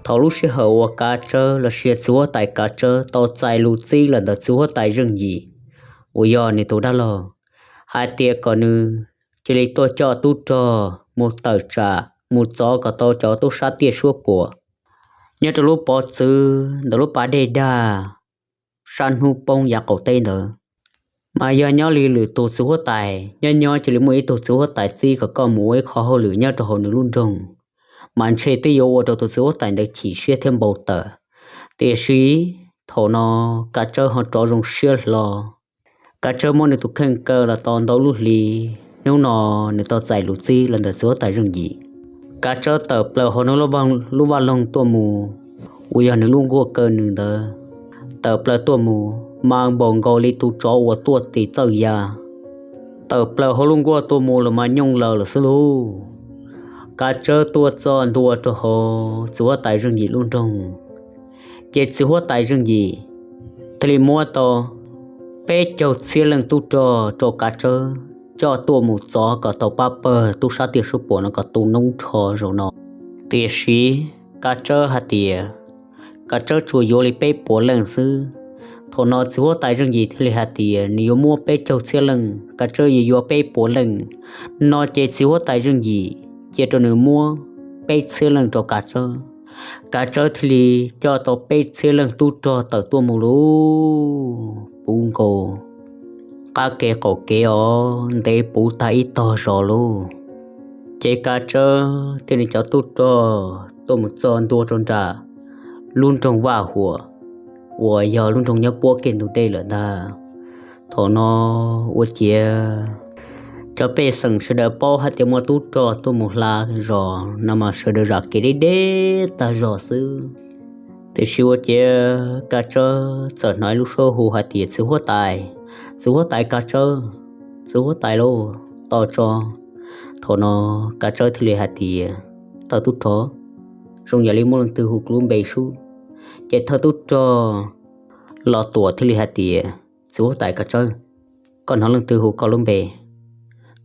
Thaum lub sij hawm uas Kav Tsawb los sis txiv huab tais Kav Tsawb tau txais lus txib los ntawm txiv huab tais Zeej Yim uas yog nws tus dab laug hais tias kom nws cia li tuaj coj tub rog mus tawm tsam mus txov kom tau cov tub sab tiaj suab puam nyob rau lub pov txwv ntawm lub pas dej dag sab hnub poob yav qaum teb ntawd. Mas yog nyob li lwm tus txiv huab tais nyob nyob cia li muaj ib tug txiv huab tais txib kom koj mus ua ib qho hauj lwm nyob rau hauv nws lub nroog, mas ntshe twb yuav ua rau tus txiv huab tais ntawd chim siab thiab npau taws. Tiam sis thaum no Kav Tsawb ho rov zoo siab hlo. Kav Tsawb muab nws tus kheej kaw los tau ntau lub hli, hnub no nws tau txais lus txib los ntawm txiv huab tais Zeej Yim. Kav Tsawb tawm plaws hauv nws lub vaj loog tuaj mus, uas yog nws lub nkuaj kaw nws ntawd, tawm plaws tuaj mus mas npaum nkaus li tus tsov uas tuaj tis txawj ya. Tawm plaws hauv lub nkuaj tuaj mus los mas nyooj laws lawm xwb lauj. Kav Tsawb tuaj txog ntua rau hauv txiv huab tais Zeej Yim lub nroog, ces txiv huab tais Zeej Yim thiaj li muab tau peb caug txhiab leej tub rog rau Kav Tsawb coj tuaj mus txov kom tau pab pawg tub sab tiaj suab puam no kom tu noob nrho zaum no. Tiam sis Kav Tsawb hais tias Kav Tsawb tsuas yuav li peb puas leej xwb. Thaum no txiv huab tais Zeej Yim thiaj li hais tias nws yuav muab peb caug txhiab leej, Kav Tsawb yuav yuav peb puas leej. No ces txiv huab tais Zeej Yim cia rau nws muab peb txhiab leej rau Kav Tsawb. Kav Tsawb thiaj li coj tau peb txhiab leej tub rog tawm tuaj mus lauj, puv nkaus qab kev qaum kev os, ntev puv tag ib tog zos lauj. Ces Kav Tsawb thiab nws cov tub rog tuaj mus txog ntua rau nram lub nroog Vaj Huam uas yog lub nroog nyob puab kiag ntug dej lawm ntag. Thaum no ua ciav cov pej xeem sawv daws paub hais tias muaj tub rog tuaj mus hla zos no mas sawv daws zam kev deb deb tag zog xwb. Tiam sis ua ciav Kav Tsawb txawm hnov ib lub suab hu hais tias txiv huab tais, txiv huab tais Kav Tsawb, txiv huab tais lauj, tos tso. Thaum no Kav Tsawb thiaj li hais tias thawj tub rog, zoo yam li muaj leej twg hu kuv lub npe sub. Ces thawj tub rog Los Tuam thiaj li hais tias txiv huab tais Kav Tsawb, koj hnov leej twg hu koj lub npe?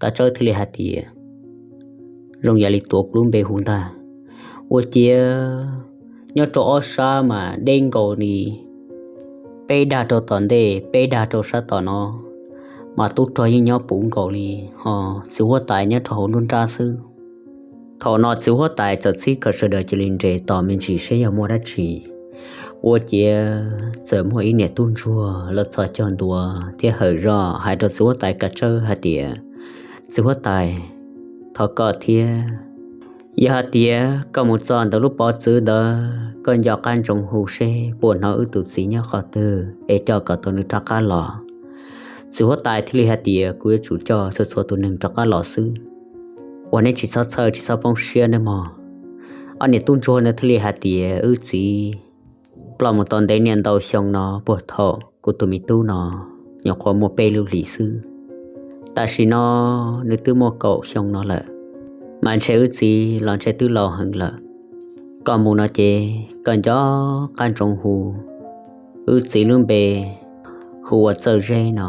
Kav Tsawb thiaj li hais tias zoo yam li tuav kuv lub npe hu ntag. Ua ciav nyob rau ob sab mas deb nkaus li, peb dag rau tom ntej peb dag rau sab tom no, mas tub rog yeej nyob puv nkaus li, ho txiv huab tais nyob rau hauv nruab nrab xwb. Thaum no txiv huab tais txawm txib kom sawv daws cia li nres tos me ntsis seb yog muaj dab tsi. Ua ciav txawm muaj ib niam tub ntsuag los txhos caug ntua thiab hawm zog hais rau txiv huab tais Kav Tsawb hais tias txiv huab tais, thov koj thiab, yog hais tias koj mus txog ntawm lub pov txwv ntawd koj nco qab ntsoov hu seb puas hnov wb tus txiv nyob qhov twg es coj kom tau nws rov qab los. Txiv huab tais thiaj li hais tias kuv yuav tsum coj txhua txhua tus neeg rov qab los xwb. Uas neb tsis txhob txhawj tsis txhob poob siab nawb mog. Ob niam tub ntsuag ntawd thiaj li hais tias wb txiv ploj mus tau ntev niaj ntau xyoo no puag thaum kuv tus me tub no nyuam qhuav muaj peb lub hlis xwb. Tam sim no nws twb muaj kaum xyoo no lawm, mas ntshe wb txiv los ntshe twb laus heev lawm. Koj mus no ces koj nco qab ntsoov hu wb txiv lub npe, hu ua Txawj Zeb no,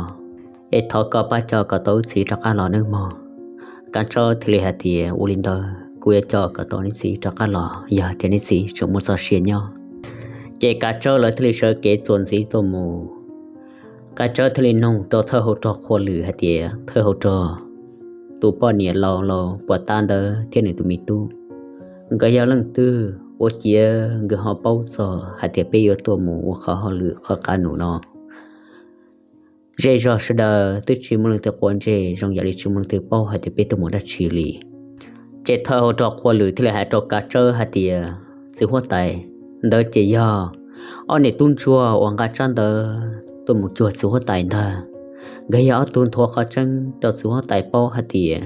es thov koj pab coj kom tau wb txiv rov qab los nawb mog. Kav Tsawb thiaj li hais tias ua li ntawd kuv yuav coj kom tau neb txiv rov qab los yog tias neb txiv tseem muaj txoj sia nyob. Ces Kav Tsawb lawv thiaj li sawv kev txuas ntxiv tuaj mus. Kav Tsawb thiaj li nug rau thawj hauv rog Qhua Lwm hais tias thawj hauv rog, tus poj niam laus laus puas tab ntawd thiab nws tus me tub, nkawd yog leej twg? Ua ciav nkawd ho paub txog hais tias peb yuav tuaj mus ua qhov hauj lwm qhov qab num no. Zej zog sawv daws twb tsis muaj leej twg quav ntsej, zoo yam li tsis muaj leej twg paub hais tias peb tuaj mus dab tsi li. Ces thawj hauv rog Qhua Lwm thiaj li hais rau Kav Tsawb hais tias txiv huab tais, ntawd ces yog ob niam tub ntsuag uas nqa tsab ntawv tuaj mus cuag txiv huab tais ntag. Nkawd yog ob tug nthuav qhov tseeb rau txiv huab tais paub hais tias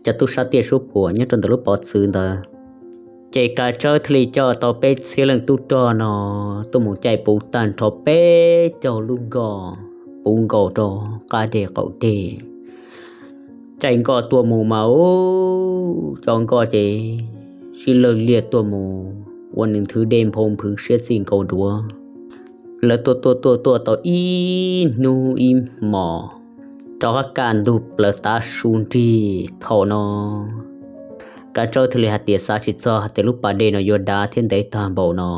cov tub sab tiaj suab puam nyob rau ntawm lub pov txwv ntawd. Ces Kav Tsawb thiaj li coj tau peb txhiab leej tub rog no tuaj mus caij puv tag nrho peb caug lub nkoj puv nkaus rau qab dej qaum dej. Caij nkoj tuaj mus mas ub, cov nkoj ces sib lawg liaj tuaj mus ua nws nthwv dej nphau nphwv siab txij nkaus duav. Lawv tuaj tuaj tuaj tuaj tau ib hnub ib hmos, rov qab kaj ntug plaws tav su nrig thaum no Kav Tsawb thiaj li hais tias xav tsis txog hais tias lub pas dej no yuav dav thiab ntev tag npaum no.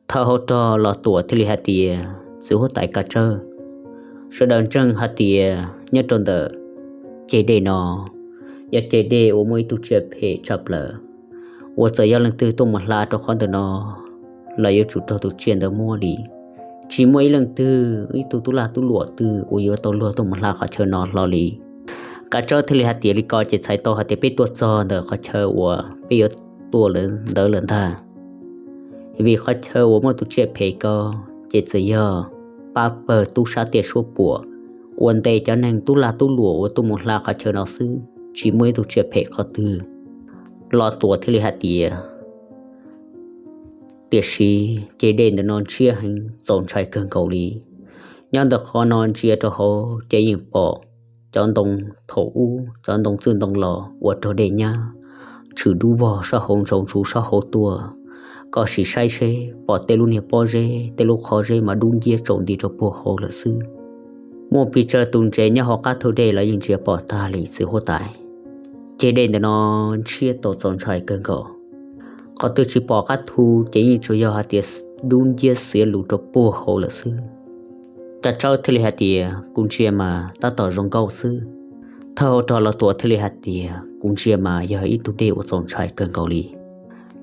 Thawj hauv rog Los Tuam thiaj li hais tias txiv huab tais Kav Tsawb, sawv daws ntseeg hais tias nyob rau ntawm ceg dej no yog ceg dej uas muaj ib tug tsiaj phem tshaj plaws, uas txawm yog leej twg tuaj mus hla rau qhov ntawm no los yuav tsum raug tus tsiaj ntawd muab li. Tsis muaj ib leej twg ib tug tub lag tub luam twg uas yuav tau luag tuaj mus hla qhov chaw no hlo li. Kav Tsawb thiaj li hais tias li ko ces txhais tau hais tias peb tuaj txog ntawm qhov chaw uas peb yuav tuaj ntawd lawm ntag. Vim qhov chaw uas muaj tus tsiaj phem ko ces txawm yog pab pawg tub sab tiaj suab puam uas ntes cov neeg tub lag tub luam uas tuaj mus hla qhov chaw no xwb, tsis muaj ib tug tsiaj phem qhov twg. Los Tuam thiaj li hais tias tiam sis ceg dej ntawm no ntshiab heev, txaus ntshai kawg nkaus li. Nyob ntawm qhov no ntsia rau hauv ces yeej pom cov ntoo thaum ub, cov ntoo txwj ntoo los ua raug dej nyab, tshwm dub vog sab hauv ntsaus ntsuv sab hauv tuaj. Koj sim saib seb pom tej lub niag pob zeb, tej lub qhov zeb mas dub nciab tsaus nti rau puag hauv lawm xwb. Muaj pes tsawg tus ntses nyob hauv qab thu dej los yeej ntsia pom tag li txiv huab tais. Ceg dej ntawm no ntshiab tau txaus ntshai kawg nkaus. Qhov twg tsis pom qab thu ces yeej tsuas yog hais tias dub nciab xiav lus rau puag hauv lawm xwb. Kav Tsawb thiaj li hais tias kuv ntsia mas tab tom zoo nkauj xwb. Thawj hauv rog Los Tuam thiaj li hais tias kuv ntsia mas yog ib tug dej uas txaus ntshai kawg nkaus li.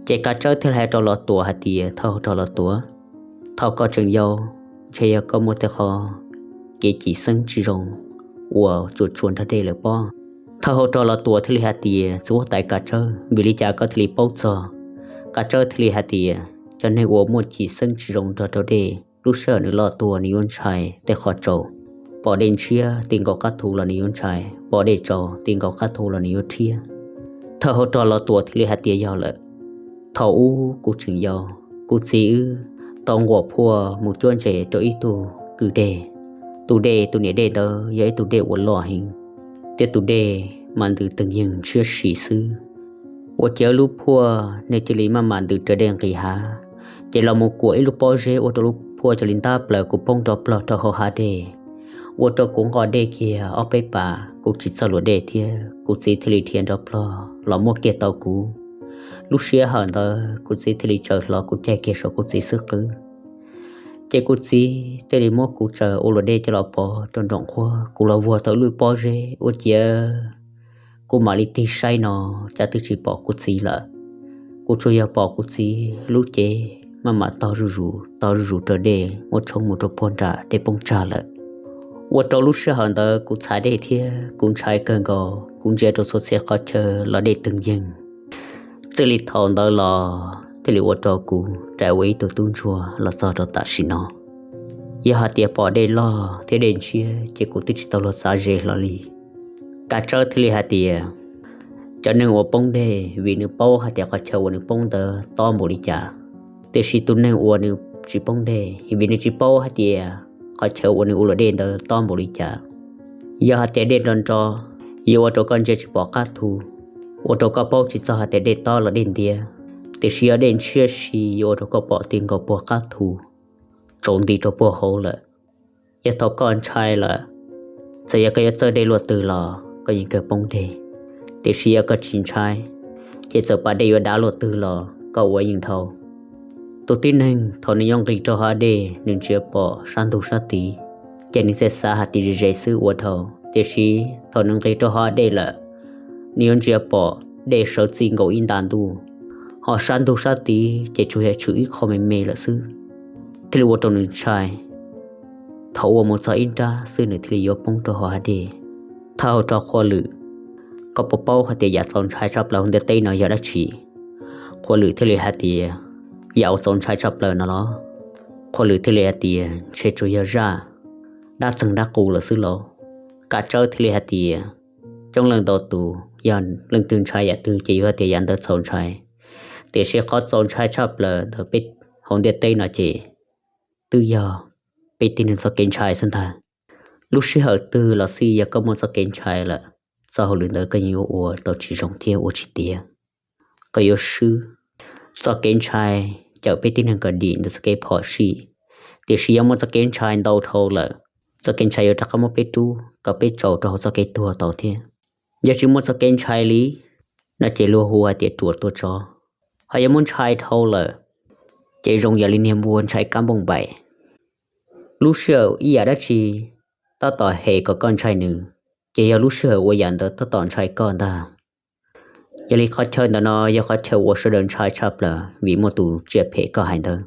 Ces Kav Tsawb thiaj li hais rau Los Tuam hais tias thawj hauv rog Los Tuam, thaum koj tseem yau, ntshe yog koj muaj tej qho kev cim xeeb tsis zoo uas tsuas tsuas nrog dej lawm pob. Thawj hauv rog Los Tuam thiaj li hais tias txiv huab tais Kav Tsawb, vim li cas koj thiaj li paub txog? Kav Tsawb thiaj li hais tias cov neeg uas muaj cim xeeb tsis zoo nrog rau dej, lub sij hawm nws loj tuaj nws yuav ntshai tej qhov tsaus. Pom dej ntshiab ti nkaus qab thu los nws yuav ntshai, pom dej tsaus ti nkaus qab thu los nws yuav rhiab. Thawj hauv rog Los Tuam thiaj li hais tias yog lawm. Thaum ub kuv tseem yau, kuv txiv wb tau nquam phuaj mus cuab ntses rau ib tug kwj dej. Tus dej, tus niam dej ntawd yog ib tug dej uas loj heev, thiab tus dej mas ntws teeg yeeg ntshiab si xwb. Ua ciav lub phuaj nws cia li maj mam ntws raws dej nqis hav, ces los mus kuam ib lub pob zeb ua rau lub phuaj cia li ntab plaws kuv poob nrov plog rau hauv hav dej. Ua rau kuv nqos dej kiag ob peb pas kuv tsis txawj luam dej thiab, kuv txiv thiaj li dhia nrov plog los muab kiag tau kuv. Lub sij hawm ntawd kuv txiv thiaj li tsaws hlo kuv caij kiag saum kuv txiv xub qwb. Ces kuv txiv thiaj li muab kuv tsaws ua luam dej coj los pov rau nroom qhuab, kuv los vuag tau lub pob zeb ua ciav kuv mam li tig saib no, cas twb tsis pom kuv txiv lawm. Kuv tsuas yog pom kuv txiv lub cev maj mam tog zuj zus tog zuj zus raws dej muab tshoob mus rau puag nram dej poob tsag lawm. Ua rau lub sij hawm ntawd kuv txhav dej thiab kuv ntshai kawg nkaus, kuv ntsia rau txhua txhia qhov chaw los dej teeg yeeg. Txij li thaum ntawd los thiaj li ua rau kuv rais ua ib tug tub ntsuag los txog rau tam sim no. Yog hais tias pom dej loj thiab dej ntshiab ces kuv twb tsis tau luag txav ze hlo li. Kav Tsawb thiaj li hais tias cov neeg uas poob dej vim nws paub hais tias qhov chaw uas nws poob ntawd tob npaum li cas, tiam sis tus neeg uas nws tsis poob dej vim nws tsis paub hais tias qhov chaw uas nws ua luam dej ntawd tob npaum li cas. Yog hais tias dej nro nro, yuav ua rau koj ntsia tsis pom qab thu, ua rau koj paub tsis txog hais tias dej tob los dej ntiav. Tiam sis yog dej ntshiab si yuav ua rau koj pom ti nkaus puag qab thu, tsaus nti rau puag hauv lawm. Yog thaum koj ntshai lawm, txawm yog koj yuav txawj dej luaj twg los koj yeej kawg poob dej. Tiam sis yog koj tsis ntshai, ces txawm pas dej yuav dav luaj twg los koj ua yeej dhau. Tus tib neeg thaum nws yuav nqis rau hauv dej nws ntsia pom sab ntug sab tid, ces nws thiaj xav hais tias ze ze xwb ua dhau. Tiam sis thaum nws nqis rau hauv dej lawm, nws yuav ntsia pom dej sawv txij nkaus ib nta ntuj, ho sab ntug sab tid ces tsuas yog tshwm ib qho me me lawm xwb, thiaj li ua rau nws ntshai. Thaum ua mus txog ib nrab xwb nws thiaj li yuav poob rau hauv hav dej. Thawj hauv rog Qhua Lwm, koj puas paub hais tias yam txaus ntshai tshaj plaws hauv ntiaj teb no yog dab tsi? Qhua Lwm thiaj li hais tias, yam uas txaus ntshai tshaj plaws no los? Qhua Lwm thiaj li hais tias, ntshe tsuas yog zaj dab txeeg dab qus lawm xwb lauj. Kav Tsawb thiaj li hais tias, coob leej ntau tus yog leej twg ntshai yam twg ces yuav hais tias yam ntawd txaus ntshai. Tiam sis qhov txaus ntshai tshaj plaws ntawm peb hauv ntiaj teb no ces twb yog peb tib neeg txoj kev ntshai xwb ntag. Lub sij hawm twg los xij yog koj muaj txoj kev ntshai lawm, txoj hauj lwm ntawd koj yeej yuav ua tau tsis zoo thiab ua tsis tiav. Koj yuav swb. Txoj kev ntshai cawm peb tib neeg kom dim ntawm txoj kev phom sij, tiam sis yog muaj txoj kev ntshai ntau dhau lawm, txoj kev ntshai yuav rov qab muab peb rub kom peb tsaus rau hauv txoj kev tuag tau thiab. Yog tsis muaj txoj kev ntshai li, no ces luag hu hais tias ruam tua tsov. Ho yog muab ntshai dhau lawm, ces zoo yam li niag npua ntshai kab npauj npaim. Lub sij hawm ib yam dab tsi tab tom hem kom koj ntshai nws, ces yog lub sij hawm uas yam ntawd tab tom ntshai koj ntag. Yog li qhov chaw ntawm no yog qhov chaw uas sawv daws ntshai tshaj plaws vim muaj tus tsiaj phem koj hais ntawd.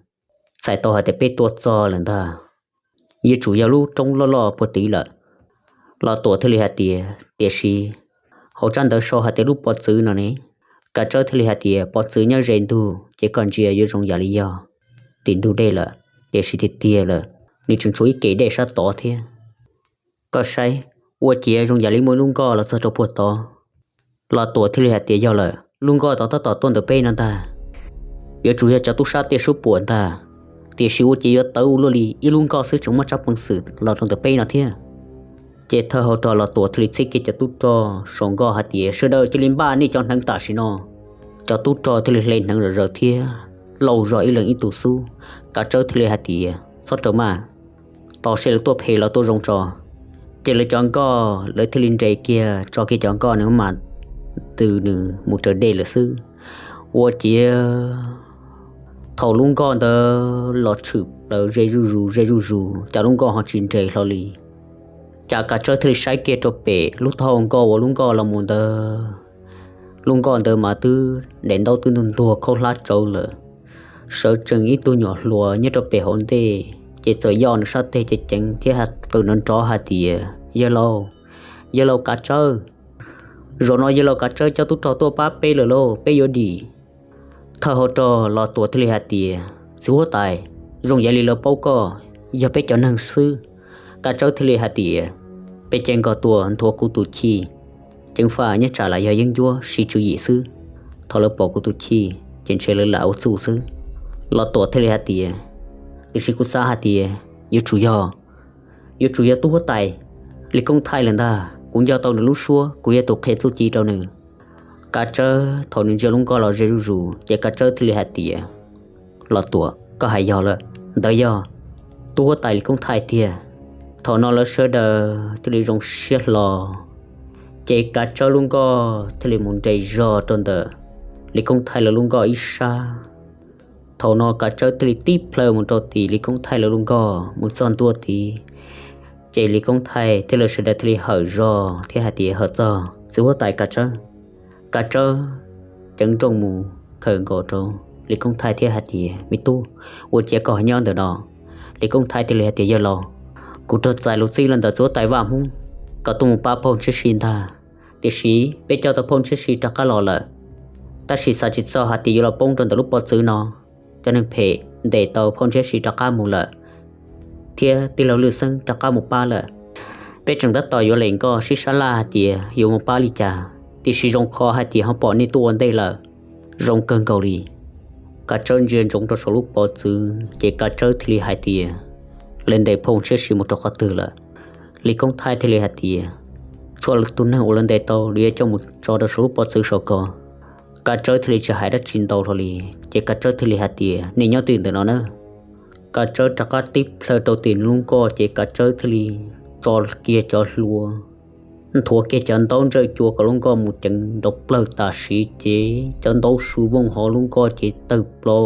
Txhais tau hais tias peb tuaj txog lawm ntag, yuav tsum yog lub roob loj loj puag tid lawm. Los Tuam thiaj li hais tias, tiam sis hauv tsab ntawv sau hais tias lub pov txwv no ne. Kav Tsawb thiaj li hais tias, pov txwv nyob ze ntug ces koj ntsia yuav zoo yam li yog tim ntug dej lawm, tiam sis tiag tiag lawm, nws tseem tshuav ib kem dej sab tod thiab. Koj saib, ua ciav zoo yam li muaj ib lub nkoj los txog rau puag tod. Los Tuam thiaj li hais tias, yog lawm, lub nkoj tod tab tom tuaj ntawm peb no ntag. Yuav tsum yog cov tub sab tej suab puam ntag, tiam sis ua ciav yuav tawv ua luaj li, ib lub nkoj xwb tseem muaj tsab peev xwm los rau ntawm peb no thiab. Ces thawj hauv rog Los Tuam thiaj li txib kiag cov tub rog saum nkoj hais tias, sawv daws cia li npaj nej cov hneev tam sim no. Cov tub rog thiaj li hle hneev zom zaws thiab lauj zog ib leeg ib tug xub. Kav Tsawb thiaj li hais tias, txhob raws maj, tos seb lawv tuaj phem los tuaj zoo tso. Ces lawv cov nkoj lawv thiaj li nres kiag tso kiag cov nkoj nws mas ntws nws mus raws dej lawm xwb. Ua ciav thaum lub nkoj ntawd los tshwm plaws ze zuj zus ze zuj zus, cas lub nkoj ho tsis nres hlo li. Cas Kav Tsawb thiaj li saib kiag rau pem lub taub hau nkoj uas lub nkoj los mus ntawd, lub nkoj ntawd mas twb daim ntaub twb ntuag ntuag khaub hlab tsawv lawm. Sawv tsees ib tug nyuam hluas nyob rau pem hauv ntej, ces txawm yoj nws sab teg ceev ceev thiab qw nrov nrov hais tias, yawg laus, yawg laus Kav Tsawb, zaum no yawg laus Kav Tsawb cov tub rog tuaj pab peb lawm lauj, peb yuav dim. Thawj hauv rog Los Tuam thiaj li hais tias, txiv huab tais, zoo yam li lawv paub koj yog peb cov neeg xwb. Kav Tsawb thiaj li hais tias, peb ceev nkawd tuaj nthuav kuv tus chij, ceev faj nyob tsam lam yog yeeb ncuab siv tswv yim xwb. Thaum lawv pom kuv tus chij ces ntshe lawv lam ua txuj xwb. Los Tuam thiaj li hais tias, tiam sis kuv xav hais tias yuav tsum yog, yuav tsum yog tub huab tais Lis Koob Thaij lawm ntag, kuv nco tau nws lub suab, kuv yog tus qhia txuj ci rau nws. Kav Tsawb thaum nws ntsia lub nkoj los ze zuj zus ces Kav Tsawb thiaj li hais tias, Los Tuam, koj hais yog lawm, ntawd yog tub huab tais Lis Koob Thaij tiag. Thaum no lawv sawv daws thiaj li zoo siab hlo, ces Kav Tsawb lub nkoj thiaj li mus nres zog rau ntawm Lis Koob Thaij lawv lub nkoj ib sab. Thaum no Kav Tsawb thiaj li tib plhaw mus rau tim Lis Koob Thaij lawv lub nkoj mus txog ntua tid, ces Lis Koob Thaij thiab lawv sawv daws thiaj li hawm zog thiab hais tias, hawm txog txiv huab tais Kav Tsawb. Kav Tsawb ceev nrooj mus khawm nkaus rau Lis Koob Thaij thiab hais tias, me tub, ua ciav koj nyob ntawm no. Lis Koob Thaij thiaj li hais tias, yawg laus, kuv raug txais lus txib los ntawm txiv huab tais Vaj Hmoob kom tuaj mus pab phauj Ntshiab Si ntag, tiam sis peb coj tau phauj Ntshiab Si rov qab los lawm, tab sis xav tsis txog hais tias yuav los poob rau ntawm lub pov txwv no. Cov neeg phem ntes tau phauj Ntshiab Si rov qab mus lawm, thiab tij laug Lwj Xeeb rov qab mus pab lawm. Peb tseem tab tom yuav lem nkoj sib sab laj hais tias yuav mus pab li cas, tiam sis zoo kho hais tias ho pom nej tuaj ua ntej lawm, zoo kawg nkaus li. Kav Tsawb ntsia ntsoov rau saum lub pov txwv ces Kav Tsawb thiaj li hais tias, lawv ntes phauj Ntshiab Si mus rau qhov twg lawm? Lis Koob Thaij thiaj li hais tias, txhua tus neeg uas lawv ntes tau lawv yuav coj mus tso rau saum lub pov txwv saum ko. Kav Tsawb thiaj li tsis hais dab tsi ntau hlo li, ces Kav Tsawb thiaj li hais tias, nej nyob twj ywm ntawm no na. Kav Tsawb rov qab tib plhaw rau tim lub nkoj ces Kav Tsawb thiaj li tso kiag cov hlua, nthuav kiag cov ntaub ntsawj cua kom lub nkoj mus ceev nrov plawg tam sim ces cov ntaub su vooj hauv lub nkoj ces tawg plho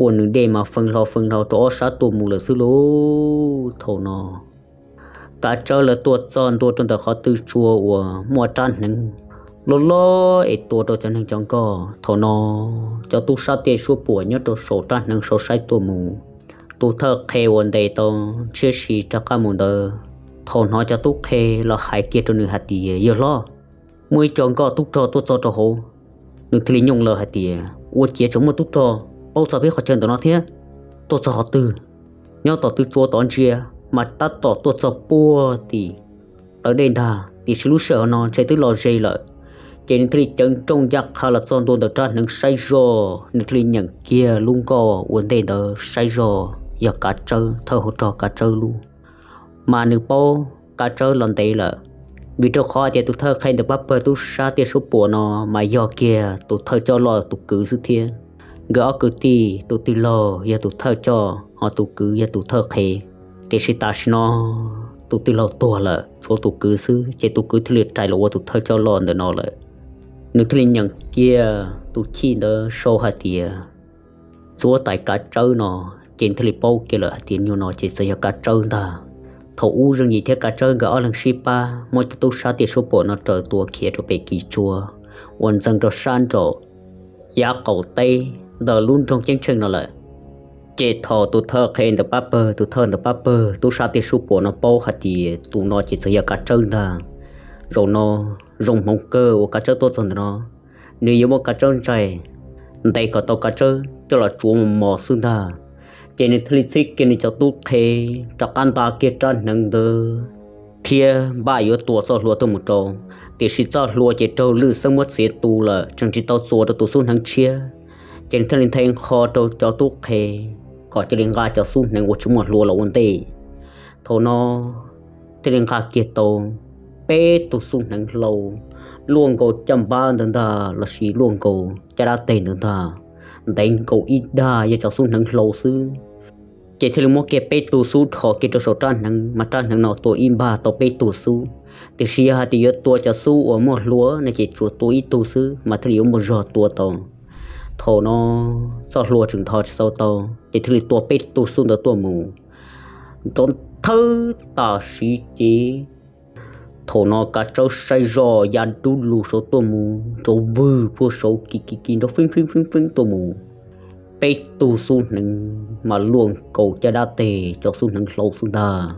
ua nws dej mas feej hlo feej hlo rau ob sab tuaj mus lawm xwb lauj. Thaum no Kav Tsawb lawv tuaj txog ntua rau ntawm qhov twg tsua uas muaj rab hneev loj loj es tua rau cov neeg cov nkoj. Thaum no cov tub sab tej suab puam nyob rau saum rab hneev saud saib tuaj mus, tus thawj qhe uas ntes tau Ntshiab Si rov qab mus ntawd, thaum hnov cov tub qhe los hais kiag rau nws hais tias, yawg hlob, muaj ib co nkoj tub rog tuaj txog rau hauv. Nws thiaj li nyooj lawm hais tias, ua ciav tseem muaj tub rog paub txog peb qhov chaw ntawm no thiab, tuaj txog qhov twg? Nyob tom twg tsua tod ntsia, mas tab tom tuaj txog puag tim plawv dej ntag, tiam sis lub sij hawm no ntshe twb los ze lawm. Ces nws thiaj li ceev nrooj ncaj qha los txog ntua ntawm rab hneev saib zoj, nws thiaj li nyeem kiag lub nkoj ua ntej ntawd saib zoj yog Kav Tsawb, thawj hauv rog Kav Tsawb lub. Mas nws paub Kav Tsawb los ntev lawm, vim rau qhov hais tias tus thawj qhe ntawm pab pawg tub sab tiaj suab puam no mas yog kiag tus thawj coj loj tus kwv xwb thiab. Nkawd ob kwv tij, tus tij laug yog tus thawj coj, ho tus kwv yog tus thawj qhe. Tiam sis tam sim no tus tij laug tuag lawm, tshuav tus kwv xwb, ces tus kwv thiaj li rais los ua tus thawj coj loj ntawm no lawm. Nws thiaj li nyeem kiag tus chij ntawd sau hais tias txuab tais kav tsawb no, ces nws thiaj li paub kiag lawm hais tias nyuag no ces txawm yog kav tsawb ntag. Thaum ub Zeej Yim thiab kav tsawb nkawd ob leeg sib pab muab cov tub sab tiaj suab puam no raws tua khiav rau pem kis tsua uas ntxeev rau sab nraum yav qaum teb ntawm lub nroog Ceeb Tsheej no lawm. Ces thaum tus thawj qhe ntawm pab pawg, tus thawj ntawm pab pawg tub sab tiaj suab puam no paub hais tias tus no ces txawm yog kav tsawb ntag, zaum no zoo hmoov kawg uas kav tsawb tuaj txog ntawm no, nws yuav muab kav tsawb ntsaig, ntes kom tau kav tsawb coj los tsuav mos mos xwb ntag. Ces nws thiaj li txib kiag nws cov tub qhe rov qab nta kiag rab hneev ntawd thiab npaj yuav tua txoj hlua tuaj mus rau, tiam sis txoj hlua ces raug lwj xeeb muab txiav tu lawm, tseem tsis tau txuas rau tus xub hneev tshiab. Ces nws thiaj li nthe nqho rau cov tub qhe kom cia li nqa cov xub hneev uas tsis muaj hlua los ua ntej. Thaum no thiaj li nqa kiag tau peb tug xub hneev hlau luaj nkaus caj npab ntawd ntag lossis luaj nkaus caj dab teg ntawd ntag, ntev nkaus ib dag yog cov xub hneev hlau xwb. Ces thiaj li muab kiag peb tug xub dhos kiag rau saum rab hneev, mas rab hneev no tua ib npag tau peb tug xub. Tiam sis yog hais tias yuav tua cov xub uas muaj hlua no ces tsuas tua ib tug xwb mas thiaj li yuav muaj zog tua tau. Thaum no txoj hlua tseem dhos tsis tau tau ces thiaj li tua peb tug xub ntawd tuaj mus nrov thawb tam sim ces thaum no kav tsawb saib zoj ya dub lug saud tuaj mus nrov vwg puag saud kis kis kis nrov feeb feeb feeb feeb tuaj mus. Peb tug xub hneev mas luaj nkaus caj dab teg cov xub hneev hlau xwb ntag,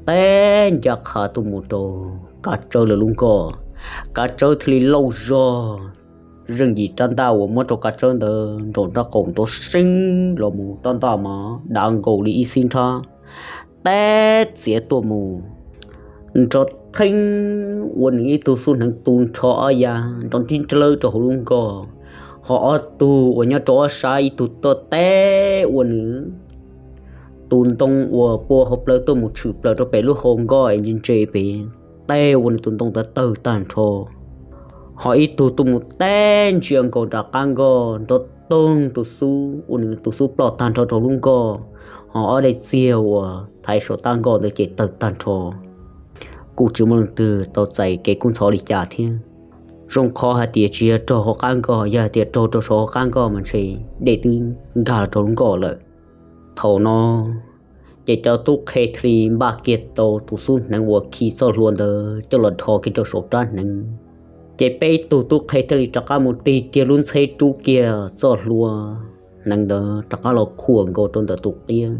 teb ncaj qha tuaj mus rau kav tsawb lawv lub nkoj. Kav tsawb thiaj li lauj zog, Zeej Yim rab ntaj uas muab rau kav tsawb ntawd nraum nraub qaum nrov seeb los mus, rab ntaj mas dav nkaus li ib xib nrhab, teb txiav tuaj mus nrov theeb ua nws ib tug xub hneev tu nrho ob ya nrov nrib nrawb rau hauv lub nkoj, ho ob tug uas nyob rau ob sab ib tug tuaj teb ua nws tus ntoo uas pua hauv plawv tuaj mus tshwm plaws rau pem lub hau nkoj es ntse ntse pem, teb ua nws tus ntoo ntawd tawg tag nrho. Ho ib tug tuaj mus teb ntsia nkaus nram qab nkoj nrov toog tus xub ua nws tus xub ploj tag nrho rau lub nkoj, ho ob daim txiag uas thaiv saum tag nkoj ntawd ces tawg tag nrho. Kuj tsis muaj leej twg tau txais kev kub ntxhov li cas thiab. Zoo qhov hais tias tsis yog raug hauv qab nkoj, yog hais tias raug rau saum hauv qab nkoj mas ntshe dej twb nkag los rau lub nkoj lawm. Thaum no ces cov tub qhe thiaj li npaj kiag tau tus xub hneev uas khi txoj hlua ntawd coj los dhos kiag rau saum rab hneev. Ces peb tug tub qhe thiaj li rov qab mus tig kiag lub ntxheb rub kiag txoj hlua hneev ntawd rov qab los khuam nkaus rau ntawm tus qiab.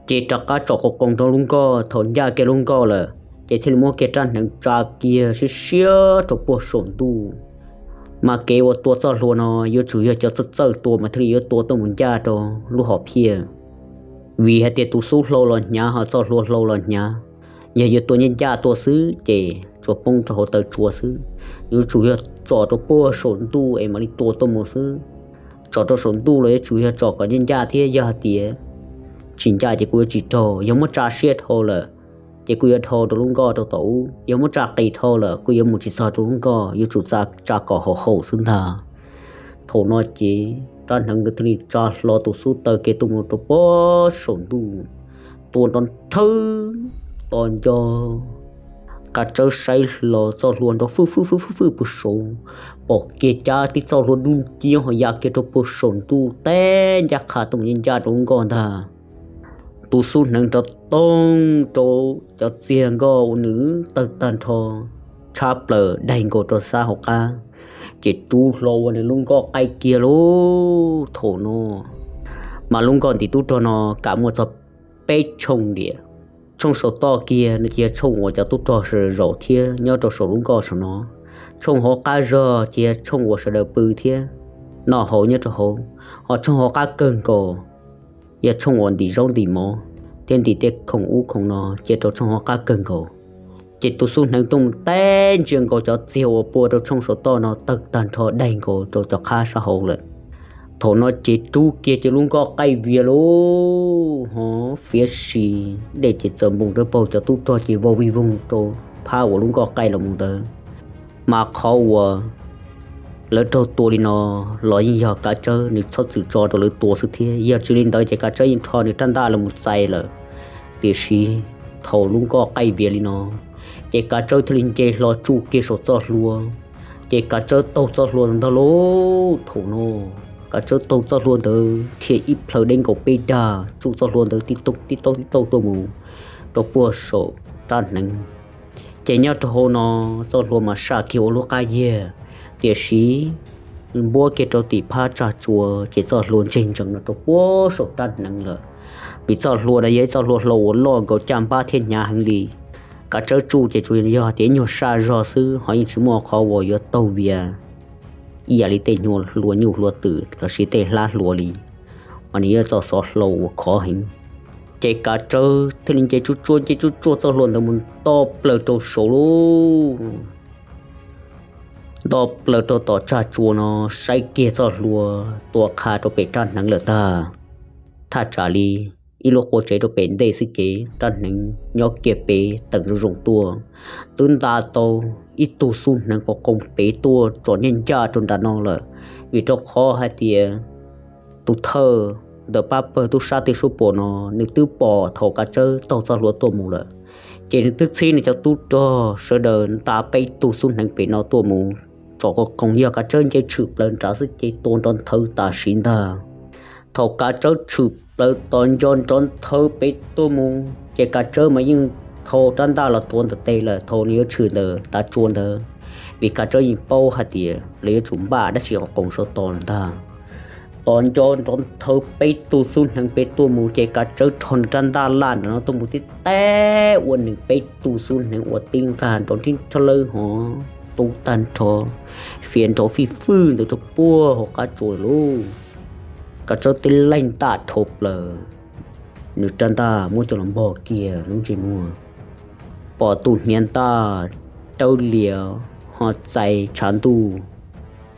Ces rov qab tsom qos qoos rau lub nkoj, thaum ncaj kiag lub nkoj lawm ces thiaj li muab kiag rab hneev tsa kiag siab siab rau puag saum ntuj. Mas kev uas tua txoj hlua no yuav tsum yog cov txawj txawj tua mas thiaj li yuav tua tuaj mus ncaj rau lub hom phiaj. Vim hais tias tus xub hlau los hnyav ho txoj hlua hlau los hnyav, yog yuav tua ncaj ncaj tuaj xwb ces tsuas poob rau hauv taw tsua xwb. Yuav tsum yog tsom rau puag saum ntuj es mam li tua tuaj mus xwb. Tsom rau saum ntuj los yuav tsum yog tsom kom ncaj ncaj thiab, yog hais tias tsis ncaj ces kuj yuav tsis raug. Yog muab tsa siab dhau lawm ces kuj yuav dhau rau lub nkoj rau tom ub, yog muab tsa qis dhau lawm kuj yuav mus tsis txog rau lub nkoj, yuav tsum tsa kom haum haum xwb ntag. Thaum no ces rab hneev ntawd thiaj li tsa hlo tus xub taw kiag tuaj mus rau puag saum ntuj, tua nrov nrhawb to nco. Kav Tsawb saib hlo txoj hlua nrov fwj fwj fwj fwj fwj puag saud, pom kiag cab tib txoj hlua dub nciab ho ya kiag rau puag saum ntuj teb ncaj qha tuaj mus ncaj ncaj rau lub nkoj ntag. Tus xub hneev nrov toog rau cov txiag nkoj uas nws tawg tag nrho tshab plaws daig nkaus rau sab hauv qab, ces rub hlo ua nws lub nkoj qaij kiag lauj. Thaum no mas lub nkoj ntim tub rog no kam muaj txog peb tshooj diam. Tshooj saum toj kiag no ces yog tshooj uas cov tub rog sawv daws zaum thiab nyob rau saum lub nkoj saum no. Tshooj hauv qab zog ces yog tshooj uas sawv daws pw thiab noj haus nyob rau hauv, ho tshooj hauv qab kawg nkaus yog tshooj uas ntim zaub ntim mov thiab ntim tej khoom ub khoom no cia rau tshooj hauv qab kawg nkaus. Ces tus xub hneev tuaj mus teb ntsia nkaus cov txiag uas pua rau tshooj saum toj no tawg tag nrho daig nkaus rau cov qab sab hauv lawm. Thaum no ces rub kiag ces lub nkoj qaij vias lauj, ho fiav sis dej ces txawm npoos rawv paug, cov tub rog ces vau vij voog rau phab uas lub nkoj qaij los mus ntawd. Mas qhov uas lawv raug tua li no los yeej yog Kav Tsawb nws txhob txwm tso rau lawv tua xwb thiab, yog tsis li ntawd ces Kav Tsawb yeej rho nws rab ntaj los mus txais lawm. Tiam sis thaum lub nkoj qaij vias li no, ces Kav Tsawb thiaj li nce hlo tsuj kiag saum txoj hlua, Ces kav tsawb taug txoj hlua ntawd ntag lauj. Thaum no kav tsawb taug txoj hlua ntawd dhia ib plhaw deb nkaus peb dag tsuj txoj hlua ntawd tib taug tib taug tib taug tuaj mus rau puag saum rab hneev. Ces nyob rau hauv no txoj hlua mas saj kiag ua lub qab yiag, tiam sis npuab kiag rau tim phab tsag tsua ces txoj hlua ntseg ntsees no rau puag saum rab hneev lawm. Vim txoj hlua no yog ib txoj hlua hlau uas loj nkaus caj npab thiab hnyav heev li. Kav tsawb tsuj ces tsuas yog tias ib nyuag saj zog xwb ho yeej tsis muaj qhov uas yuav taug vias ib yam li tej nyuag hlua nyuj hlua twm los sis tej hlab hlua li, mas nws yog txoj xov hlau uas khov heev. Ces kav tsawb thiaj li nce tsuj tsuaj nce tsuj tsuaj txoj hlua ntawd mus nto plaws rau saud lub nto plaws rau tom tsag tsua no, saib kiag txoj hlua tua qha rau pem rab hneev lawm tag. Thaj tsam li ib lub qua tsev rau pem ntej xwb ces rab hneev nyob kiag pem teem zoo zoo tuaj, twb nta tau ib tug xub hneev qos qoo pem tuaj tsom nyaj ncaj rau nram no lawm. Vim rau qhov hais tias tus thawj ntawm pab pawg tub sab tiaj suab puam no nws twb pom thaum kav tsawb taug txoj hlua tuaj mus lawm, ces nws twb txhib nws cov tub rog sawv daws nta peb tug xub hneev pem no tuaj mus tsom qos qoo. Yog kav tsawb nce tshwm plaws nrad xwb ces tua nrov nthawv tam sim ntag. Thaum kav tsawb tshwm plaws tos nco nrov nthawv pem tuaj mus ces kav tsawb mas yeej thau rab ntaj los tuav ntawm tes lawm thaum nws yuav tshwm ntawm tav tsua ntawd, vim kav tsawb yeej paub hais tias lawv yuav tsum npaj dab tsi qos qoo saum tod lawm ntag. Tos nco nrov nthawv peb tug xub hneev pem tuaj mus ces kav tsawb rho nws rab ntaj laj nram no tuaj mus tib teb ua nws peb tug xub hneev uas tib nqag nrov nrib nrov lawb hov tu tag nrho, fiav nrov fij fwj ntawd rau puag hauv qab tsua lawm lauj. Kav tsawb tib laig ntaj dhau plaws, nws rab ntaj muab coj los npog kiag lub ntsej muag, pom tus hniav ntaj dawb lias ho txais tshav ntuj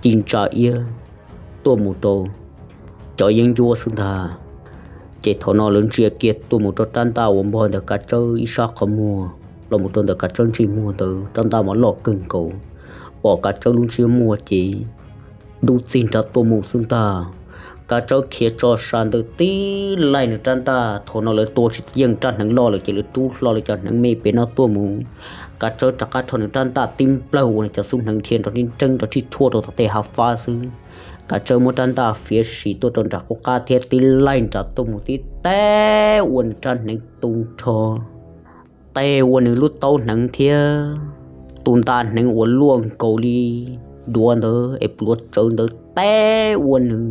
ci ntsa iab tuaj mus rau cov yeeb ncuab xwb ntag. Ces thaum no lawv ntsia kiag tuaj mus rau rab ntaj uas npog ntawm kav tsawb ib sab qhov muag los mus rau ntawm kav tsawb ntsej muag ntawd rab ntaj mas loj kawg nkaus, pom kav tsawb lub ntsej muag ces dub txig nrad tuaj mus xwb ntag. Kav tsawb khiav tso sa ntawd tib laig nws rab ntaj, thaum no lawv tua tsis yeej rab hneev loj lawm ces lawv rub hlo lawv cov hneev me pem no tuaj mus. Kav tsawb rov qab rho nws rab ntaj tib nplawg ua nws cov xub hneev dhia nrov nrib nreeb nrov rhij rhuaj rau tom tej hav fab xwb. Kav tsawb muab rab ntaj fiav sim tuaj rau nram qub qab thiab tib laig nrad tuaj mus tib teb ua nws rab hneev tu nrho, teb ua nws lub taub hneev thiab tus nta hneev uas luaj nkaus li duav ntawd es pluav tsawv ntawd teb ua nws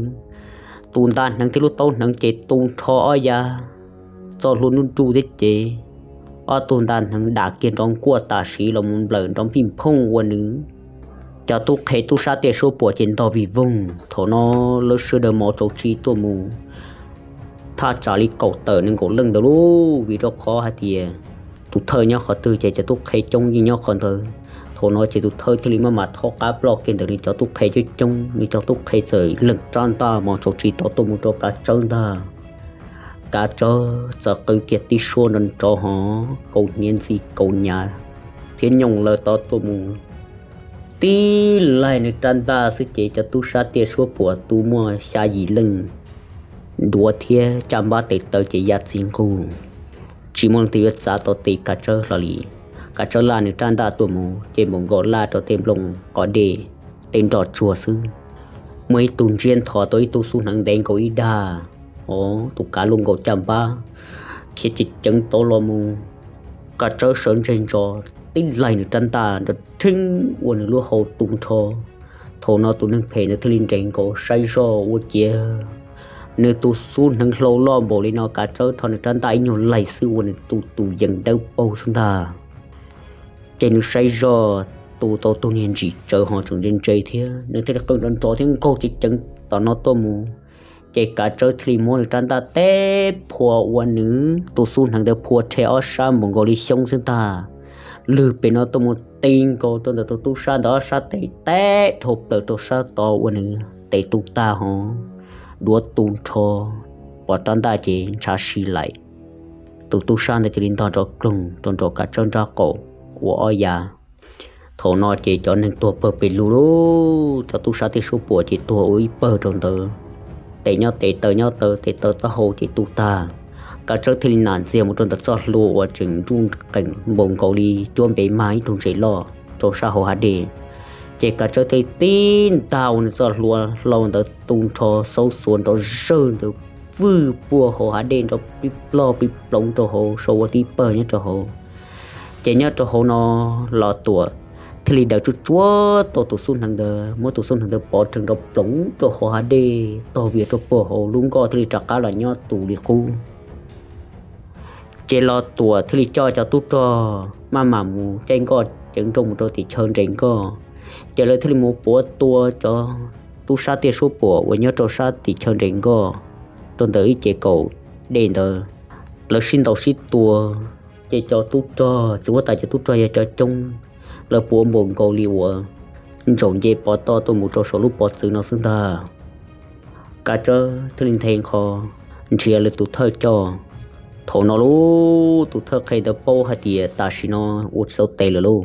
tus nta hneev thiab lub taub hneev ces tu nrho ob yav txoj hlua nruj nruj thiab ces ob tug nta hneev dam kiag nrov nkuaj tam sim los mus nplawm nrov npij nphooj ua nws cov tub qhe tub sab tiaj suab puam ces ntog vij voog. Thaum no lawv sawv daws mos tsaus tsi tuaj mus thaj tsam li kaum tawm nees nkaum leej ntawd lauj, vim rau qhov hais tias tus thawj nyob qhov twg ces cov tub qhe coob yeej nyob qhov ntawd. Thaum no ces tus thawj thiaj li maj mam thaub qab ploj kiag ntawm nws cov tub qhe coob coob, nws cov tub qhe txawm lees rab ntaj mos tsaus tsi tod tuaj mus rau kav tsawb ntag. Kav tsawb txawm qw kiag tib suab nrov nrov hov kaus hniav ntxi kaus nyav thiab nyooj lawv tod tuaj mus tib laig nws rab ntaj xwb ces cov tub sab tiaj suab puam tu muaj xya yim leej, duav thiab caj npab tes taw ces ya txi nqug, tsis muaj leej twg yuav txav tau tes kav tsawb hlo li. Kav tsawb laj nws rab ntaj tuaj mus ces npaum nkaus laj rau tej nplooj qos dej, tej nroj tsuag xwb. Muaj ib tug ntsiab nthos tau ib tug xub hneev ntev nkaus ib dag, o, tus kav luaj nkaus caj npab, khiav ceev ceev tod los mus. Kav tsawb sawv ntseg ntso tib laig nws rab ntaj nrov rheeb ua nws lub hau tu nrho. Thaum no tus neeg phem ntawd thiaj li nres nkaus saib zoj ua ciav nws tus xub hneev hlau loj npaum li no, kav tsawb rho nws rab ntaj ib nyuag laig xwb ua nws tu tus yees dawb paug xwb ntag. Ces nws saib zoj tu tau tus niag ntsim tsawv ho tseem ntse ntse thiab, nws thiaj li qw nrov nrov thiab nkaug ceev ceev tom no tuaj mus. Ces kav tsawb thiaj li muab nws rab ntaj teb phua ua nws tus xub hneev ntawd phua rhe ob sab npaum nkaus li xyoob xwb ntag. Lwg pem no tuaj mus ti nkaus rau ntawm tus tub sab ntawd ob sab tes teb dhau plaws rau sab tod ua nws tes tu tag hov, duav tu nrho, pom rab ntaj ces ntshav si laim. Tus tub sab ntawd cia li ntog nrov kloog rau nraum kav tsawb nrab qaum ua ob yav. Thaum no ces cov neeg tuag pawg pes lug lauj, cov tub sab tiaj suab puam ces tuag ua ib pawg rau ntawd, tes nyob tes taw nyob taw, tes taw taub hau ces tu tag. Kav tsawb thiaj li nam ntxiag mus rau ntawm txoj hlua uas tseem nruj nqees npaum nkaus li cuab npe mag ib tug ntses loj rau sab hauv hav dej. Ces Kav Tsawb thiaj li tib nta ua nws txoj hlua hlau ntawd tu nrho xaub xuav nrov zawg ntawd vwj puag hauv hav dej nrov pib ploj pib ploov rau hauv saum ua tib pawg nyob rau hauv. Ces nyob rau hauv no Los Tuam thiaj li daws tsuj tsuab tau tus xub hneev ntawd, muab tus xub hneev ntawd pov rhees nrov ploov rau hauv hav dej tog vias rau puag hauv, lub nkoj thiaj li rov qab los nyob tus li qub. Ces Los Tuam thiaj li coj cov tub rog maj mam mus caij nkoj ceev nrooj mus rau tim chaw nres nkoj. Ces lawv thiaj li mus puav tua cov tub sab tiaj suab puam uas nyob rau sab tim chaw nres nkoj rau ntawm ib cev kaum dej ntawd. Lawv sib ntaus sib tua, ces cov tub rog txiv huab tais cov tub rog yog cov coob, lawv puav npaum nkaus li uas ntsaum nce pov toj tuaj mus rau saum lub pov txwv no xwb ntag. Kav Tsawb thiaj li nthe nqho nrhiav lawv tus thawj coj. Thaum no lub tus thawj qhe ntawd paub hais tias tam sim no ua tsis tau tes lawm lauj.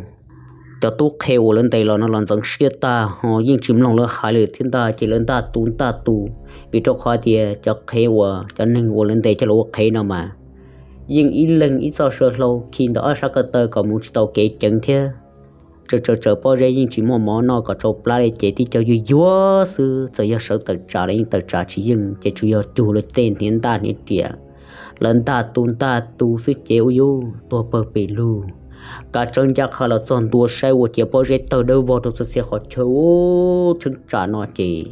Cov tub qhe uas lawv ntes los no los ntxeev siab tag ho yeej tsis mloog lawv hais li thiab ntag, ces lawv ntaj tu ntaj tu, vim rau qhov tias cov qhev uas cov neeg uas lawv ntes coj los ua qhev no mas yeej ib leeg ib txoj saw hlau khi ntawm ob sab ko taw kom mus tsis tau kev ceev thiab. Tsaws tsaws tsaws pob zeb yeej tsis muaj mov noj kom tsau plab li ces tib co yuag yuag xwb, txawm yog sawv tawm tsam los yeej tawm tsam tsis yeej, ces tsuas yog cug lawv tej hniav ntaj hniav riam. Lawv ntaj tu ntaj tu xwb ces ua yuv tuag pawg pes lug. Kav Tsawb ncaj qha los txog ntua saib ua ciav pob zeb tawg dawb vog rau txhua txhia qhov chaw ub tsheeb tsam no ces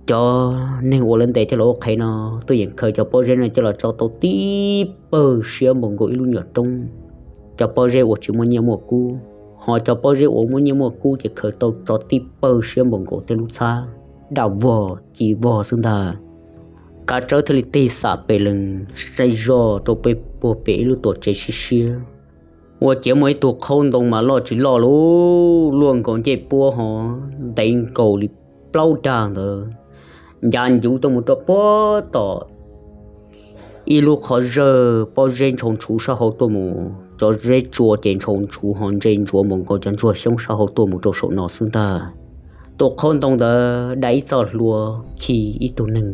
cov neeg uas lawv ntes coj los ua qhev no tuaj yeem khaws cov pob zeb no coj los tso tau tib pawg siab npaum nkaus ib lub nyuam roob. Cov pob zeb uas tsis muaj nyiaj muaj kub, ho cov pob zeb uas muaj nyiaj muaj kub ces khaws tau tso tib pawg siab npaum nkaus tej lub txhab daj vog ci vog xwb ntag. Kav Tsawb thiaj li tig xam pes lees saib zoj rau pem puag pem ib lub tuam tsev siab siab, ua ciav muaj ib tug qhaub ntoo mas loj tsis loj lub luaj nkaus ncej puab ho ntev nkaus li plaub dag ntawd, ncav ncuv tuaj mus rau puag tom ib lub qhov zawj pob zeb ntshau ntshuv sab hauv tuaj mus, cov zeb tsua ces ntshau ntshuv ho ntse ntsuav npaum nkaus cov ntsuag xyoob sab hauv tuaj mus rau saum no xwb ntag. Tus qhaub ntoo ntawd dai ib txoj hlua khi ib tug neeg,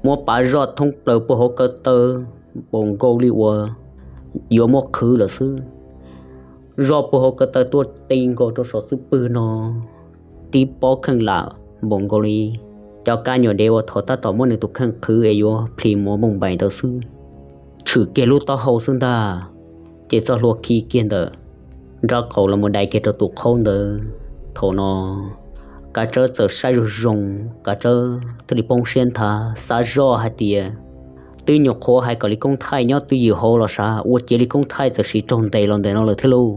muab pav zoj thoob plaws puag hauv ko taw npaum nkaus li uas yuav muab qhwv lawm xwb. Zoj puag hauv ko taw tuaj ti nkaus rau saum xub pwg no, tib pob kheej lam npaum nkaus li cov kab nyuam dev uas thaum tab tom muab nws tus kheej qhwv es yuav plhis mov npauj npaim ntawd xwb, tshwm kiag lub taub hau xwb ntag. Ces txoj hlua khi kiag ntawm nraub qaum los mus dai kiag rau tus qhaub ntawd. Thaum no Kav Tsawb txawm saib zoo zoo, Kav Tsawb thiaj li poob siab nthav xav zoj hais tias twb nyuam qhuav hais kom Lis Koob Thaij nyob twj ywm hauv los sav, ua ciav Lis Koob Thaij txawm siv raug ntes los ntawm no lawm thiab lauj.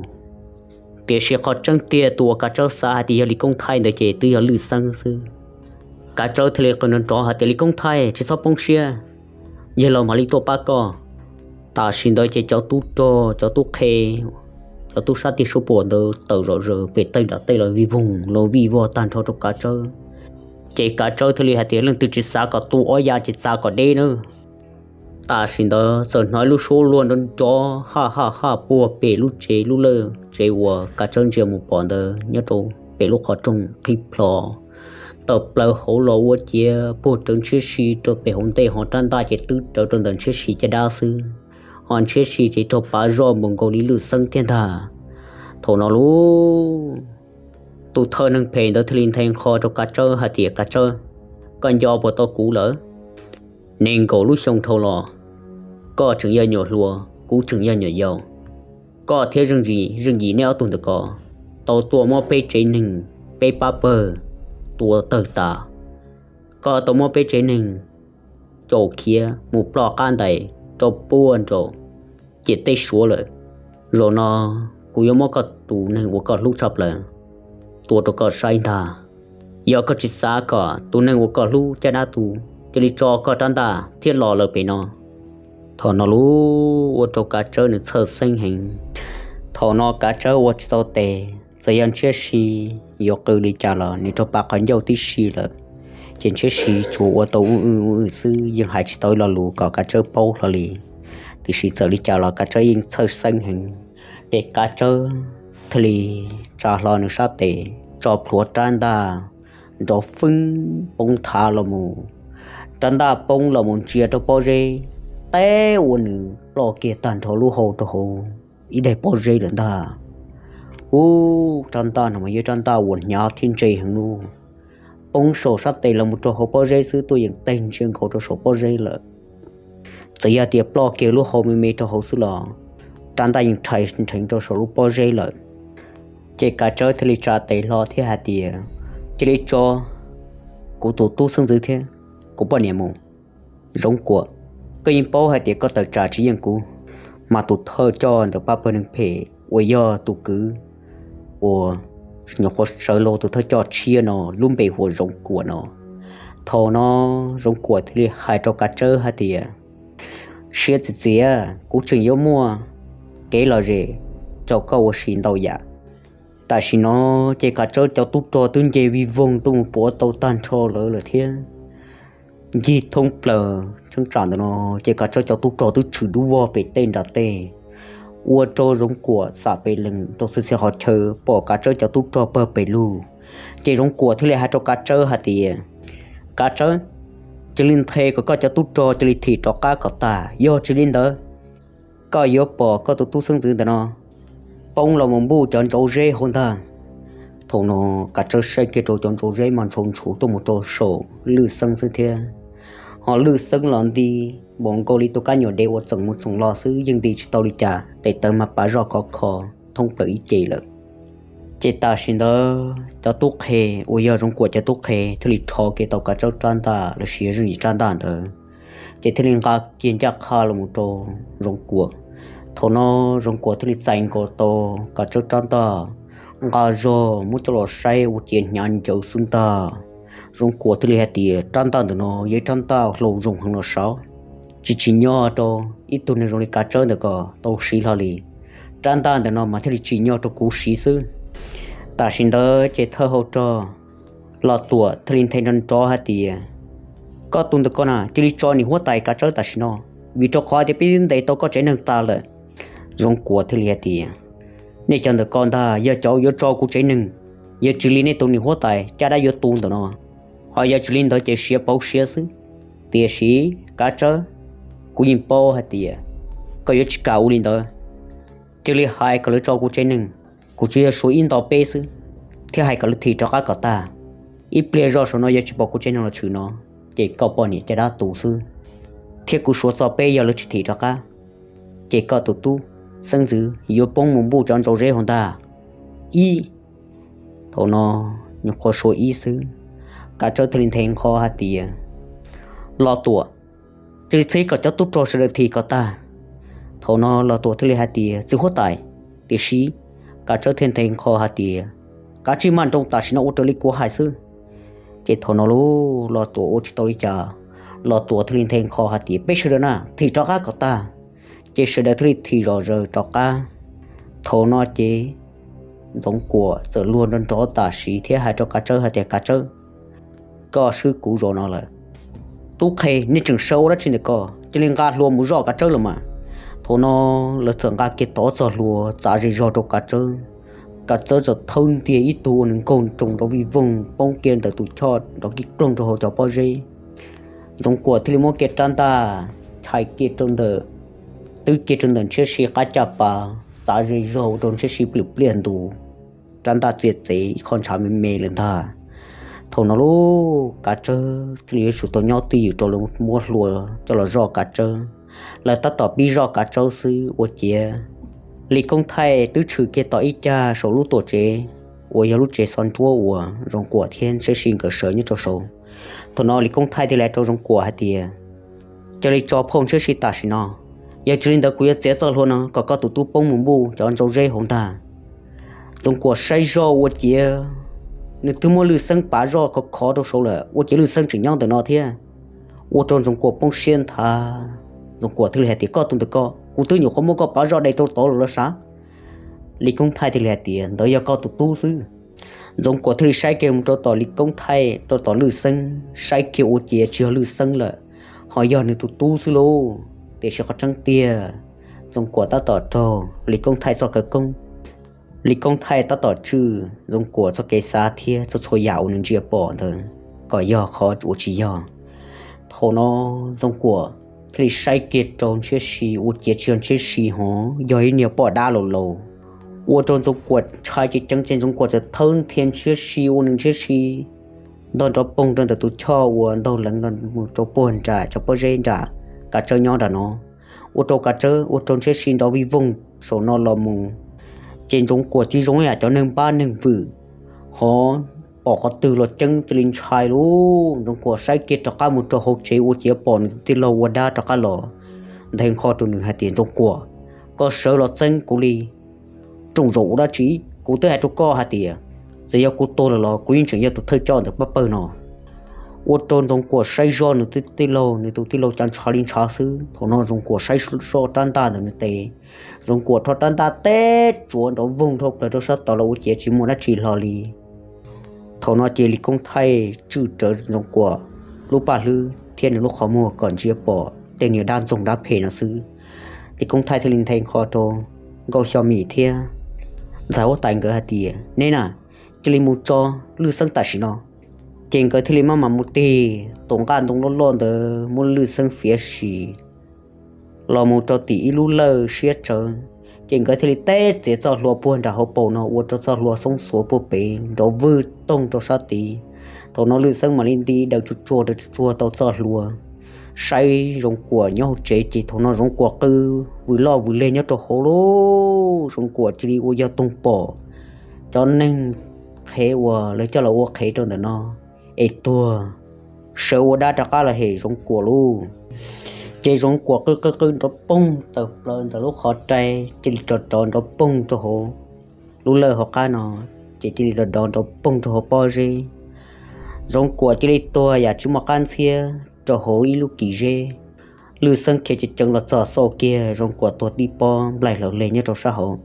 Tiam sis qhov tseeb tiag tus uas Kav Tsawb xav hais tias yog Lis Koob Thaij ntawd ces twb yog lwj xeeb xwb. Kav Tsawb thiaj li qw nrov nrov hais tias, Lis Koob Thaij, tsis txhob poob siab, yawg laus mam li tuaj pab koj. Tam sim ntawd ces cov tub rog, cov tub qhe, cov tub sab tiaj suab puam ntawd tawm zom zaws pem tej nram tej los vij voog los vij vog tag nrho rau Kav Tsawb. Ces Kav Tsawb thiaj li hais tias, Leej twg tsis xav kom tu ob ya tsis txav kom deb nawb. Tam sim ntawd txawm hnov ib lub suab luag nrov nrov haj haj haj puag pem lub tsev, lub lawj tsev uas Kav Tsawb ntsia mus pom ntawd nyob rau pem lub qhov rooj qhib plho tawm plaws hauv los ua ciav puag rawv ntshiab si rau pem hauv ntej, ho rab ntaj ces twb rawv rau ntawm ntshiab si caj dab xwb, ho ntshiab si ces raug pav zoj npaum nkaus li lwj xeeb thiab ntag. Thaum no lauj, tus thawj neeg phem ntawd thiaj li nthe nqho rau Kav Tsawb hais tias, Kav Tsawb, koj nco puas tau kuv lawm? Nees nkaum lub xyoo dhau los, koj tseem yog nyuam hluas, kuv tseem yog nyuam yaus. Koj thiab Zeej Yim, Zeej Yim neb ob tug ntawm ko tau tuaj muab peb tsev neeg, peb pab pawg tua tawg tas. Koj tau muab peb tsev neeg caum khiav mus ploj qab ntais rau puag nraum ciam teb Suav lawm. Zaum no kuv yuav muab koj tus neeg uas koj hlub tshaj plaws tua rau koj saib ntag. Yog koj tsis xav kom tus neeg uas koj hlub caj dab tu, cia li tso koj rab ntaj thiab los lawm pem no. Thaum no lauj, ua rau Kav Tsawb nws txhawj xeeb heev. Thaum no Kav Tsawb ua tsis tau tes, txawm yog ntshiab si yuav qw li cas los nws raug pav qhov ncauj tib si lawm. Ces ntshiab si tsuas ua tau ub w ub w xwb, yeej hais tsis tau ib lo lus kom Kav Tsawb paub hlo li. Tiam sis txawm li cas los Kav Tsawb yeej txhawj xeeb heev. Ces Kav Tsawb thiaj li tsa hlo nws sab tes, tso plhuav rab ntaj nrov feeb poob thav los mus. Rab ntaj poob los mus ntsia rau pob zeb, teb ua nws ploj kiag tag nrho lub hau rau hauv ib daim pob zeb lawm ntag. Ub, rab ntaj no mas yog rab ntaj uas hnyav thiab ntse heev lub, poob saum sab tes los mus rau hauv pob zeb xwb tuaj yeem teg ntsia nkaus rau saum pob zeb lawm. Txawm yog tias ploj kiag lub hau me me rau hauv xwb los rab ntaj yeej rhais nrheev rau saum lub pob zeb lawm. Ces Kav Tsawb thiaj li tsa tes hlo thiab hais tias, Cia li tso kuv tus tub xeeb ntxwv thiab kuv poj niam mus. Zoov Kuam, koj yeej paub hais tias koj tawm tsam tsis yeej kuv, mas tus thawj coj ntawm pab pawg neeg phem uas yog tus kwv uas nyuam qhuav sawv los tus thawj coj tshiab no lub npe hu ua Zoov Kuam no. Thaum no Zoov Kuam thiaj li hais rau Kav Tsawb hais tias, Siab txiv txiav, kuv tseem yuav muaj kev lom zem rau koj ua si ntau yam. Tam sim no ces Kav Tsawb cov tub rog twb nce vij voog tuaj mus puav tau tag nrho lawv lawm thiab. Ncig thoob plaws cheeb tsam ntawm no ces Kav Tsawb cov tub rog twb tshwm dub vog pem tej nram tej, ua rau Zoov Kuam xam pes lees rau txhia txhia qhov chaw pom Kav Tsawb cov tub rog pawg pes lug. Ces Zoov Kuam thiaj li hais rau Kav Tsawb hais tias, Kav Tsawb, cia li nthe kom koj cov tub rog cia li thim rov qab kom tag, yog tsis li ntawd koj yuav pom koj tus tub xeeb ntxwv ntawm no poob los mus npuj cov ntsaum zeb hauv ntag. Thaum no Kav Tsawb saib kiag rau cov ntsaum zeb mas ntshau ntshuv tuaj mus rau saum Lwj Xeeb xwb thiab. Ho Lwj Xeeb los nti npaum nkaus li tus kab nyuam dev uas txoom mus txoom los xwb, yeej nti tsis tau li cas, tes taw mas pav zoj khov kho thoob plaws ib ce lawm. Ces tam sim ntawd cov tub qhe uas yog Zoov Kuam cov tub qhe thiaj li rho kiag tau Kav Tsawb rab ntaj los sis yog zeej yim rab ntaj ntawd, ces thiaj li nqa kiag ncaj qha los mus rau Zoov Kuam. Thaum no Zoov Kuam thiaj li txais nkaus tau Kav Tsawb rab ntaj, nqa zog muab coj los saib ua ciav hnyav ncaws xwb ntag. Zoov Kuam thiaj li hais tias, Rab ntaj ntawm no yog ib rab ntaj hlau zoo heev los sav, tsis tsim nyog rau ib tug neeg zoo li Kav Tsawb ntawm ko tau siv hlo li. Rab ntaj ntawm no mas thiaj li tsim nyog rau kuv siv xwb. Tam sim ntawd ces thawj hau rog Los Tuam thiaj li nthe nrov nrov hais tias, Koj tus ntawm ko na, cia li tso niam huab tais Kav Tsawb tam sim no, vim rau qhov tias peb twb ntes tau koj tsev neeg tas lawm. Zoov Kuam thiaj li hais tias, Nej cov ntawm ko ntag yog cov yuav tso kuv tsev neeg, yog tsis li nej tus niam huab tais caj dab yuav tu ntawm no, ho yog tsis li ntawd ces siav pauv siav xwb. Tiam sis Kav Tsawb, kuv yeej paub hais tias koj yuav tsis kam ua li ntawd. Cia li hais kom lawv tso kuv tsev neeg, kuv tsuas yog suav ib nto peb xwb, thiab hais kom lawv thim rov qab kom tag. Ib pliag zoj saum no yog tsis pom kuv tsev neeg los tshwm no, ces koj poj niam caj dab tu xwb, thiab kuv suav txog peb yog lawv tsis thim rov qab, ces koj tus tub xeeb ntxwv yuav poob mus npuj cov ntsaum zeb hauv ntag. Ib, thaum no nyuam qhuav suav ib xwb, Kav Tsawb thiaj li nthe nqho hais tias, Los Tuam, cia li txhib kom cov tub rog sawv daws thim kom tag. Thaum no Los Tuam thiaj li hais tias, Txiv huab tais. Tiam sis Kav Tsawb thiaj nthe nqho hais tias, Kav tsij maj nroos, tam sim no ua raws li kuv hais xwb. Ces thaum no lub Los Tuam ua tsis tau li cas, Los Tuam thiaj li nthe nqho hais tias, Peb sawv daws na, thim rov qab kom tag. Ces sawv daws thiaj li thim zom zaws rov qab. Thaum no ces Ntxoov Kuam txawm luag nrov nrov tam sim thiab hais rau Kav Tsawb hais tias, Kav Tsawb, koj swb kuv zaum no lawm. Tub qhe, nej tseem sawv ua dab tsi ntawm ko? Cia li nqa hlua mus zoj Kav Tsawb los mas. Thaum no lawv txawm nqa kiag tov txog hlua txav ze zog rau Kav Tsawb. Kav Tsawb txawm thawb ntiag ib tug ua nws nkaug nroos nrov vij voog poob kiag ntawm tus choj nrov kib ploog rau hauv cov pob zeb. Ntxoov Kuam thiaj li muab kiag rab ntaj chais kiag rau ntawm, twb kiag rau ntawm ntshiab si qab caj pas, txav ze zog ua rau ntshiab si plwm pliaj ntus, rab ntaj txiav txev ib qho ntshav me me lawm ntag. Thaum no lub Kav Tsawb thiaj li yuav tsum tau nyob twj ywm rau lawv muab hlua coj los zoj Kav Tsawb. Lawv tab tom pib zoj Kav Tsawb xwb ua ciav Lis Koob Thaij twb tshwm kiag tom ib cag saum lub tuam tsev uas yog lub tsev xov nruab uas Ntxoov Kuam thiab ntshiab si nkawd sawv nyob rau saud. Thaum no Lis Koob Thaij thiaj li hais rau Ntxoov Kuam hais tias, Cia li tso phauj ntshiab si tam sim no, yog tsis li ntawd kuv yuav txiav txoj hlua no kom koj tus tub poob mus npuj cov ntsaum zeb hauv ntag. Ntxoov Kuam saib zoj ua ciav nws twb muab Lwj Xeeb pav zoj khov khov rau saud lawm, ua ciav Lwj Xeeb tseem nyob ntawm no thiab. Ua rau Ntxoov Kuam poob siab nthav, Ntxoov Kuam thiaj li hais tias, Koj tus ntawm ko, kuv twb nyuam qhuav muab koj pav zoj de rau tod los los sav? Lis Koob Thaij thiaj li hais tias, Ntawd yog koj tus tub xwb. Ntxoov Kuam thiaj li saib kiag mus rau tom Lis Koob Thaij rau tom Lwj Xeeb, saib kiag ua ciav tsis yog Lwj Xeeb lawm, ho yog nws tus tub xwb lauj. Tiam sis qhov tseeb tiag, Ntxoov Kuam tab tom raug Lis Koob Thaij txoj khawv koob, Lis Koob Thaij tab tom tswj Ntxoov Kuam txoj kev xav thiab txhua txhua yam uas nws ntsia pom ntawd kom yog qhov uas tsis yog. Thaum no Ntxoov Kuam thiaj li saib kiag rau ntshiab si ua ciav tsis yog ntshiab si ho yog ib niag poj dab laus laus Ua rau Ntxoov Kuam ntshai ceev ceev ces Ntxoov Kuam txawm thawb nthia ntshiab si ua nws ntshiab si ntog nrov poog rau ntawm tus choj uas ntaug leev los mus rau puag nram cov pob zeb nram Kav Tsawb nyob nram no, ua rau Kav Tsawb ua rau ntshiab si nrov vij voog saum no los mus. Ces Ntxoov Kuam cia li zoo yam cov neeg npab neeg vwm, hov pom qhov twg los ceeb cia li ntshai lauj. Ntxoov Kuam saib kiag rov qab mus rau hauv tsev ua ciav pom nws tus tij laug ua dab rov qab los, nthe nqho rau nws hais tias, Ntxoov Kuam, koj sawv los txeeb kuv li. Rooj zaum ua dab tsi? Kuv twb hais rau koj hais tias, txawm yog kuv tuag lawm los kuv yeej tseem yog tus thawj coj ntawm pab pawg no. Ua rau Ntxoov Kuam saib zoj nws tus tij laug, nws tus tij laug cas ntshav li ntshav xwb. Thaum no Ntxoov Kuam saib zoj rab ntaj ntawm nws tes, Ntxoov Kuam rho rab ntaj teb tsuav nrov voog dhau plaws rau sab tod los ua ciav tsis muaj dab tsi hlo li. Thaum no ces Lis Koob Thaij tswj rawv Ntxoov Kuam lub paj hlwb thiab nws lub qhov muag kom ntsia pom tej niag dab ntxoog dab phem no xwb. Lis Koob Thaij thiaj li nthe nqho rau Nkauj Xyo Mim thiab ntxhais huab tais nkawd hais tias, Neb na, cia li mus tso Lwj Xeeb tam sim no. Ces nkawd thiaj li maj mam mus tig tus nqaj ntoo loj loj ntawd muab Lwj Xeeb fiav sim los mus rau tim ib lub lawj siab tsawv. Ces nkawd thiaj li teb txiav txoj hlua puag nram hauv paus no ua rau txoj hlua xoob xuav puag pem nrov vwj toog rau sab tid. Thaum no Lwj Xeeb mam li nti daws tsuag tsuag daws tsuag tsuag tau txoj hlua, saib Zoov Kuam nyob hauv tsev ces thaum no Zoov Kuam qw vwm loj vwm leg nyob rau hauv lauj. Zoov Kuam cia li ua yog toog pom cov neeg qhev uas lawv coj los ua qhev rau ntawm no es tuag, sawv ua dab rov qab los hem Zoov Kuam lauj. Ces Zoov Kuam qw qw qw nrov poog tawm plaws ntawm lub qhov rai cia li rov rov nrov poog rau hauv lub lawj hauv qab no, ces cia li rov rov nrov poog rau hauv pob zeb. Zoov Kuam cia li tuag yam tsis muaj qab ntxhiab rau hauv ib lub kis zeb. Lwj Xeeb khiav ceev ceev los txog xauj kiag Zoov Kuam tuag tib pob nplaig hlaws leg nyob rau sab hauv.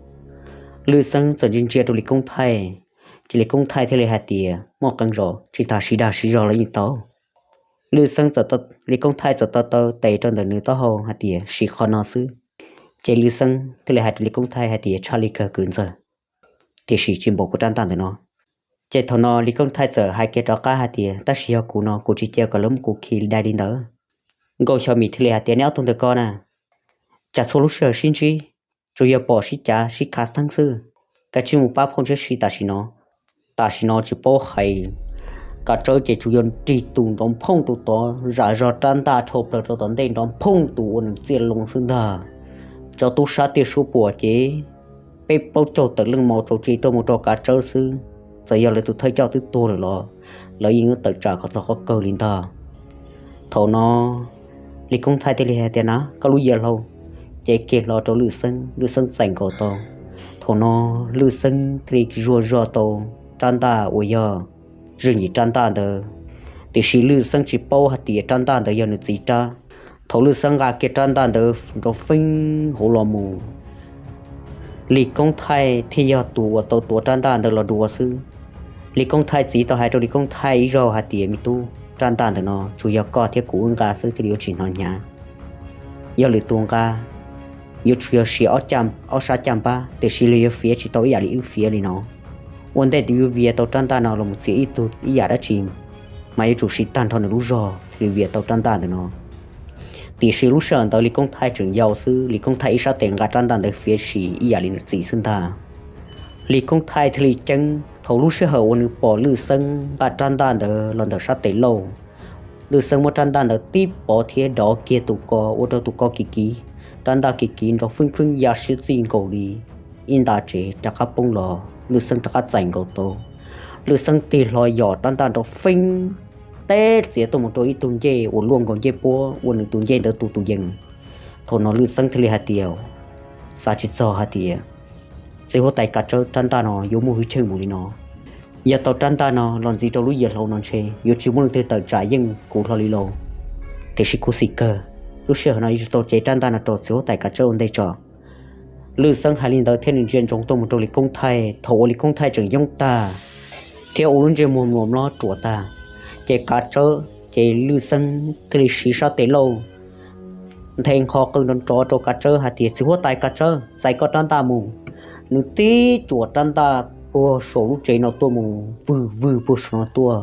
Lwj Xeeb txawm ntsia ntsia rau Lis Koob Thaij, ces Lis Koob Thaij thiaj li hais tias, Muaj qee zaum tsis tas siv dag siv zog los yeej tau. Lwj Xeeb, Lis Koob Thaij txawm taw taw tes rau ntawm nws taub hau hais tias, Siv qhov no xwb. Ces Lwj Xeeb thiaj li hais rau Lis Koob Thaij hais tias, Tshaj li kawg kwv ntxawg, tiam sis tsis npaum kuv rab ntaj ntawm no. Ces thaum no Lis Koob Thaij txawm hais kiag rov qab hais tias, Tab sis yog kuv no kuv tsis cia kom lawv muab kuv khi dai li ntawd. Nkauj Xyo Mim thiaj li hais tias, Neb ob tug ntawm ko na, cas txhua lub sij hawm sib ntsib, tsuas yog pom sib cav sib khav theeb xwb. Kav tsij mus pab phauj ntshiab si tam sim no. Tam sim no tsis paub hais, Kav Tsawb ces tsuas yog nrig tus nrov phooj tus tod zam zog rab ntaj dhau plaws rau tom ntej nrov phooj tus ua nws txiaj loo xwb ntag. Cov tub sab tiaj suab puam ces peb plaub caug tawm leej mos tsaus tsis tuaj mus rau Kav Tsawb xwb. Txawm yog lawv tus thawj coj twb tuag lawm los lawv yeej yuav tawm tsam kom txog qhov kawg li ntag. Thaum no Lis Koob Thaij thiaj li hais tias, Na koj lub yias hlau. Ces kiag hlo rau Lwj Xeeb, Lwj Xeeb txais nkaus tau. Thaum no Lwj Xeeb thiaj li zuag zog tau rab ntaj uas yog zeej yim rab ntaj ntawd, tiam sis Lwj Xeeb tsis paub hais tias rab ntaj ntawd yog nws txiv rab. Thaum Lwj Xeeb nqa kiag rab ntaj ntawd nrov feeb hauv los mus, Lis Koob Thaij thiaj yog tus uas tau tuav rab ntaj ntawd los dua xwb. Lis Koob Thaij txiv tau hais rau Lis Koob Thaij ib zaug hais tias, Me tub, rab ntaj ntawm no tsuas yog koj thiab kuv wb nqa xwb thiaj li yuav tsis hnov hnyav. Yog lwm tus nqa, yuav tsum yog siav ob sab caj npab, tiam sis lawv yuav fiav tsis tau ib yam li wb fiav li no. Ua ntej twb yuav vias tau rab ntaj no los mus txiav ib tug ib yam dab tsi, mas yuav tsum siv tag nrho nws lub zog thiaj li vias tau rab ntaj ntawm no. Tiam sis lub sij hawm ntawd Lis Koob Thaij tseem yau xwb, Lis Koob Thaij ib sab tes nqa rab ntaj ntawd fiav sim ib yam li nws txiv xwb ntag. Lis Koob Thaij thiaj li ceeb thaum lub sij hawm uas nws pom Lwj Xeeb nqa rab ntaj ntawd los ntawm sab tes lauj. Lwj Xeeb muab rab ntaj ntawd tib pov thiab dov kiag tus ko ua rau tus ko kiv kiv, rab ntaj kiv kiv nrov feeb feeb ya siab txij nkaus li ib nta tsev rov qab poob los, Lwj Xeeb rov qab txais nkaus tau. Lwj Xeeb tig hlo yos rab ntaj nrov feeb teb txiav tuaj mus rau ib tug ncej uas luaj nkaus ncej puab ua nws tus ncej ntawd tu tus yees. Thaum no Lwj Xeeb thiaj li hais tias, Xav tsis txog hais tias txiv huab tais Kav Tsawb rab ntaj no yuav muaj hwj chim npaum li no. Yog tau rab ntaj no los ntxiv rau lub yias hlau no ntshe yuav tsis muaj leej twg tawm tsam yeej kuv hlo li lauj. Tiam sis khuv xim kawg, lub sij hawm no yuav tsum tau cev rab ntaj no rau txiv huab tais Kav Tsawb ua ntej tso. Lwj Xeeb hais li ntawd thiab nws ntsia ntsoov tuaj mus rau Lis Koob Thaij, thaum uas Lis Koob Thaij tseem yoob tag thiab ua lub ntsej muag mluas mlob ruam tag, ces Kav Tsawb ces Lwj Xeeb thiaj li siv sab tes lauj nthe nqho qw nrov nrov rau Kav Tsawb hais tias, Txiv huab tais Kav Tsawb, txais koj rab ntaj mus. Nws tib tsuam rab ntaj puag saum lub tsev no tuaj mus vwg vwg puag saum no tuaj.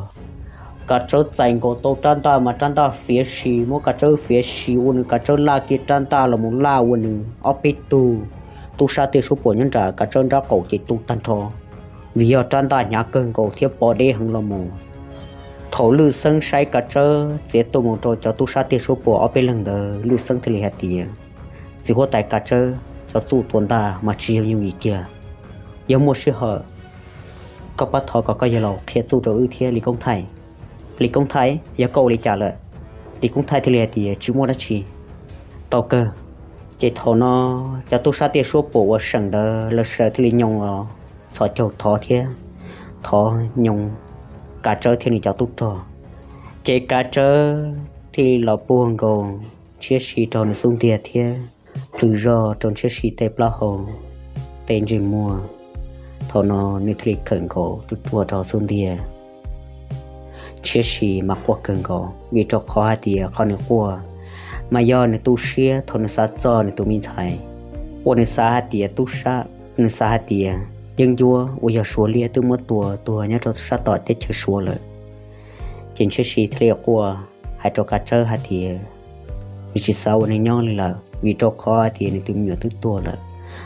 Kav Tsawb txais nkaus tau rab ntaj mas rab ntaj fiav si, muab Kav Tsawb fiav si ua nws Kav Tsawb laj kiag rab ntaj los mus laj ua nws ob peb tug. tub sab tiaj suab puam nyob nram Kav Tsawb nrab qaum ces tu tag nrho, vim yog rab ntaj hnyav kawg nkaus thiab pom deb heev los mus. Thaum Lwj Xeeb saib Kav Tsawb txiav tuaj mus rau cov tub sab tiaj suab puam ob peb leeg ntawd, Lwj Xeeb thiaj li hais tias, Txiv huab tais Kav Tsawb, cov txuj tua ntaj mas tsis yooj yim kiag. Yog muaj sij hawm koj pab thov kom koj yawg laus qhia txuj rau wb thiab Lis Koob Thaij. Lis Koob Thaij, yog koj ua li cas lawm? Lis Koob Thaij thiaj li hais tias, Tsis muaj dab tsi, tau kawg. Ces thaum no cov tub sab tiaj suab puam uas seem ntawd lawv sawv daws thiaj li nyoos los txhos caug thov thiab, thov nyoos Kav Tsawb thiab nws cov tub rog. Ces Kav Tsawb thiaj li los puag nkaus Ntshiab Si rau nws xub ntiag thiab plhws zog rau Ntshiab Si tej plaub hau, tej ntsej muag. Thaum no nws thiaj li khawm nkaus ruaj ruaj rau xub ntiag. Ntshiab Si mas quaj kawg nkaus vim rau qhov hais tias qhov nws quaj mas yog nws tu siab thaum nws xav txog nws tus me ntxhais, uas nws xav hais tias tub sab, nws xav hais tias yeeb ncuab uas yog Suav liab twb muab tua tuag nyob rau sab tom teb chaws Suav lawm. Ces Ntshiab Si thiaj li quaj hais rau Kav Tsawb hais tias nws tsis xav ua neeg nyob li lawm vim rau qhov hais tias nws tus me nyuam twb tuag lawm.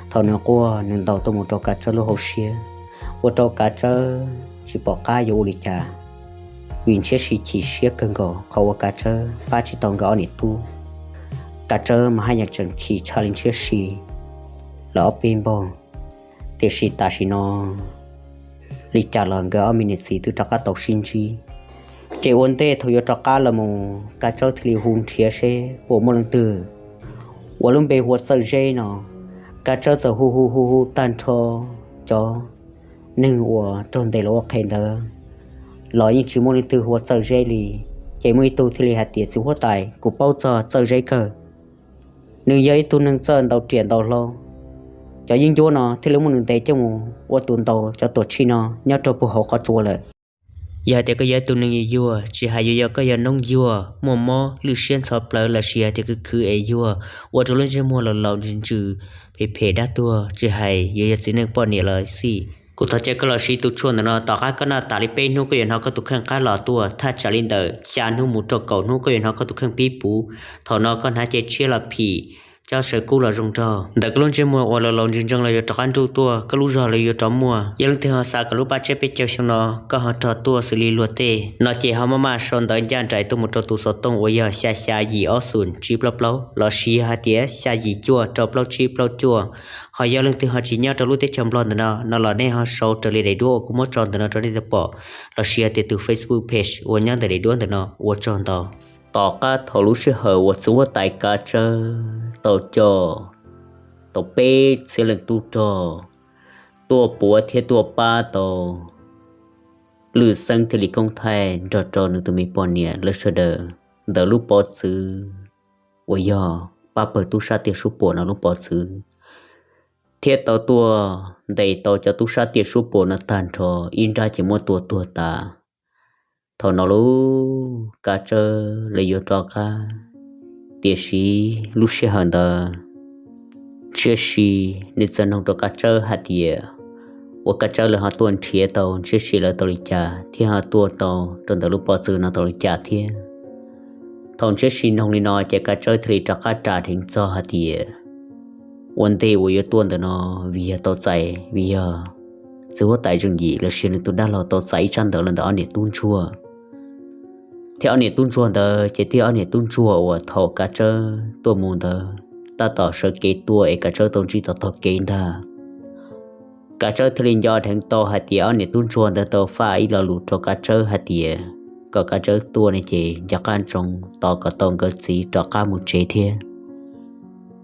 Thaum nws quaj nws ntaus tuaj mus rau Kav Tsawb lub hauv siab, ua rau Kav Tsawb tsis pom qab yuav ua li cas, vim Ntshiab Si chim siab kawg nkaus qhov uas Kav Tsawb pab tsis tau nkawd ob niam tub. Kav Tsawb mas haj yam tseem chim tshaj li Ntshiab Si lawm ob peb npaug. Tiam sis tam sim no li cas los nkawd ob me niam txiv twb rov qab tau sib ntsib. Ces ua ntej thaum yuav rov qab los mus Kav Tsawb thiaj li hu nrhiav seb puas muaj leej twg uas lub npe hu ua Txawj Zeb no. Kav Tsawb txawm hu hu hu hu tag nrho cov neeg uas raug ntes los ua qhev ntawd los yeej tsis muaj leej twg hu ua Txawj Zeb li. Ces muaj ib tug thiaj li hais tias, Txiv huab tais, kuv paub txog Txawj Zeb kawg. Nws yog ib tug neeg txawj ntaus riam ntaus hlau. Cov yeeb ncuab no thiaj li muab nws ntes coj mus ua tus ntaus cov tuam tshij no nyob rau puag hauv qhov tsua lawm. Yog hais tias koj yog ib tug neeg yuag yuag, tsis hais yuav yog koj yog noob yuag muaj mob lwj siab ntxhov plawv lossis hais tias khwv khwv es yuag ua rau lub ntsej muag laus laus ntsws ntsws phem phem dab tuag, tsis hais yuav yog txiv neej poj niam los xij, kuv thov caw koj los siv tus tshuaj ntawm no. Tom qab koj noj tas li peb hnub koj yuav hnov koj tus kheej qab los tuaj, thaj tsam li ntawm xya hnub mus rau kaum hnub koj yuav hnov koj tus kheej pib puv. Thaum no koj hnav cev tshiab los phim, cob saw kub los zoo nraug, ntawm koj lub ntsej muag uas laus laus ntsws ntsees los yuav rov qab nruj tuaj, koj lub zog los yuav rov muaj. Yog leej twg ho xav kom lub paj tshiab peb caug xyoo no koj ho rog tuaj xws li luag tej no ces ho maj maj sau ntawv ncaj nraim tuaj mus rau tus xov tooj uas yog xya xya yim ob xoom tsib plaub plaub lossis yog hais tias xya yim cuaj rau plaub tsib plaub cuaj. Ho yog leej twg ho tsis nyob rau lub teb chaws Nplog ntawm no no los nej ho sau raws li daim duab uas kuv muab tso ntawm no rau nej tau pom, lossis hais tias tus Facebook page uas nyob ntawm daim duab ntawm no. Ua tsaug ntau. Tom qab thaum lub sij hawm uas txiv huab tais Kav Tsawb tau coj tau peb txhiab leej tub rog tuaj puav thiab tuaj pab tau Lwj Xeeb thiab Lis Koob Thaij nrog rau nws tus me poj niam lawv sawv daws ntawm lub pov txwv uas yog pab pawg tub sab tiaj suab puam no lub pov txwv, thiab tau tuaj ntes tau cov tub sab tiaj suab puam no tag nrho ib nrab ces muab tua tuag tas. Thaum no lub Kav Tsawb lawv yuav rov qab, tiam sis lub sij hawm ntawd Ntshiab Si nws txawm noog rau Kav Tsawb hais tias, uas Kav Tsawb lawv ho tuaj nrhiav tau Ntshiab Si lawv tau li cas thiab ho tuaj tau rau ntawm lub pov txwv no tau li cas thiab. Thaum Ntshiab Si noog li no ces Kav Tsawb thiaj li rov qab ras dheev txog hais tias, ua ntej uas yuav tuaj ntawm no vim yog tau txais, vim yog txiv huab tais Zeej Yim lossis nws tus dab laug tau txais ib tsab ntawv los ntawm ob niam tub ntsuag. Thiab ob niam tub ntsuag ntawd ces twb yog ob niam tub ntsuag uas thaum Kav Tsawb tuaj mus ntawd tab tom sawv kev tuaj es Kav Tsawb tau ntsib tom tog kev ntag. Kav Tsawb thiaj li nco dheev tau hais tias ob niam tub ntsuag ntawd tau faj ib lo lus rau Kav Tsawb hais tias kom Kav Tsawb tuaj ne ces nco qab ntsoov tos kom tau nkawd txiv rov qab mus tsev thiab.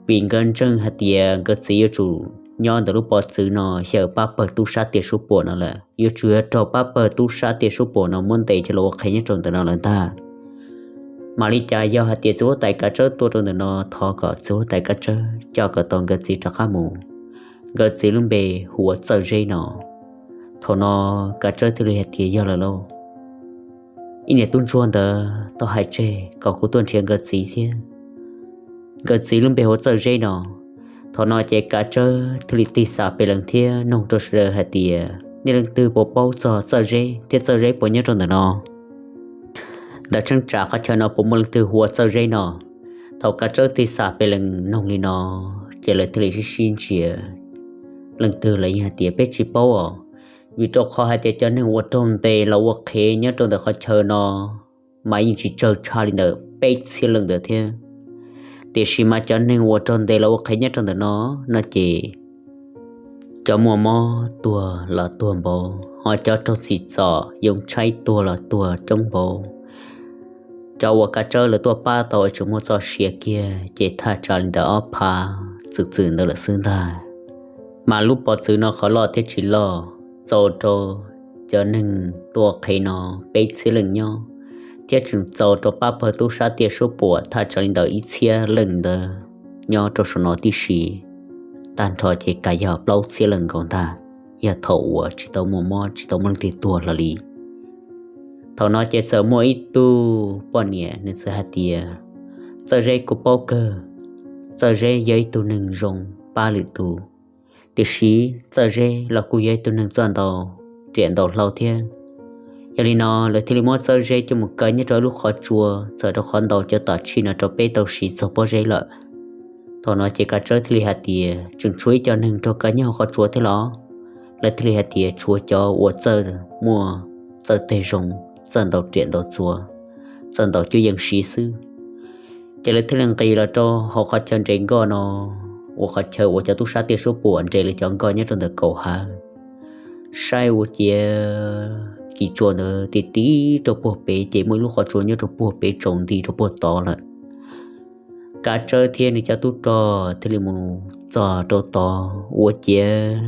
Vim nkawd ntseeg hais tias nkawd txiv yuav tsum nyob ntawm lub pov txwv no xyaw pab pawg tub sab tiaj suab puam no lawm, yuav tsum yog raug pab pawg tub sab tiaj suab puam no muab ntes coj los ua qhev nyob rau ntawm no lawm ntag. Mam li cas yog hais tias txiv huab tais Kav Tsawb tuaj rau ntawm no thov kom txiv huab tais Kav Tsawb coj kom tau nkawd txiv rov qab mus, nkawd txiv lub npe hu ua Txawj Zeb no. Thaum no Kav Tsawb thiaj li hais tias yog lawm lauj, ib niam tub ntsuag ntawd tau hais tseg kom kuv tuaj nrhiav nkawd txiv thiab, nkawd txiv lub npe hu ua Txawj Zeb no. Thaum no ces Kav Tsawb thiaj li tig xam pes lees thiab noog rau sawv daws hais tias nej leej twg puas paub txog Txawj Zeb thiab Txawj Zeb puas nyob rau ntawm no? Ntawm cheeb tsam qhov chaw no puas muaj leej twg hu ua Txawj Zeb no? Thaum Kav Tsawb tig xam pes lees noog li no ces lawv thiaj li sib sib ntsia leej twg los yeej hais tias peb tsis paub os, vim rau qhov hais tias cov neeg uas raug ntes los ua qhev nyob rau ntawm qhov chaw no mas yeej tsis tsawg, tshaj li ntawm peb txhiab leej ntawd thiab. Tiam sis mas cov neeg uas raug ntes los ua qhev nyob rau ntawm no, no ces cov muaj mob tuag los tuag npaum, ho cov raug tsim txom yoo tshaib tuag los tuag coob npaum. Cov uas Kav Tsawb lawv tuaj pab tau tseem muaj txoj sia kiag ces thaj tsam li ntawm ob phav txwm txwm ntawd lawm xwb ntag. Mas lub pov txwv no qhov loj thiab tsis loj, txaus rau cov neeg tuaj qhev no peb txhiab leej nyob, thiab tseem txaus rau pab pawg tub sab tiaj suab puam thaj tsam li ntawm ib txhiab leej ntawd nyob rau saum no tib si. Tag nrho ces kav yog plaub txhiab leej nkaus ntag, yog thaum uas tsis tau muaj mob tsis tau muaj leej twg tuag hlo li. Thaum no ces txawm muaj ib tug poj niam nws txawm hais tias, Txawj Zeb kuv paub kawg, Txawj Zeb yog ib tug neeg zoo pab lwm tus, tiam sis Txawj Zeb los kuj yog ib tug neeg txawj ntaus riam ntaus hlau thiab. Yog li no lawv thiaj li muab Txawj Zeb coj mus kaw nyob rau lub qhov tsua txawm rau qhov ntaus cov tam tshij no rau peb tau siv txog pob zeb lawm. Thaum no ces Kav Tsawb thiaj li hais tias, Tseem tshuav ib co neeg raug kaw nyob hauv qhov tsua thiab los? Lawv thiaj li hais tias, Tshuav cov uas txawj muaj txawj teg zoo, txawj ntaus riam ntaus txuas, txawj ntaus cuab yeej siv xwb. Ces lawv thiaj li nqis los rau hauv qhov chaw nres nkoj no, ua qhov chaw uas cov tub sab tiaj suab puam nres lawv cov nkoj nyob rau ntawm kaum hav. Saib ua ciav kis tsua ntawd ti ti rau puag pem ces muaj ib lub qhov tsua nyob rau puag pem tsaus nti rau puag tod lawm. Kav Tsawb thiab nws cov tub rog thiaj li mus txog rau tod ua ciav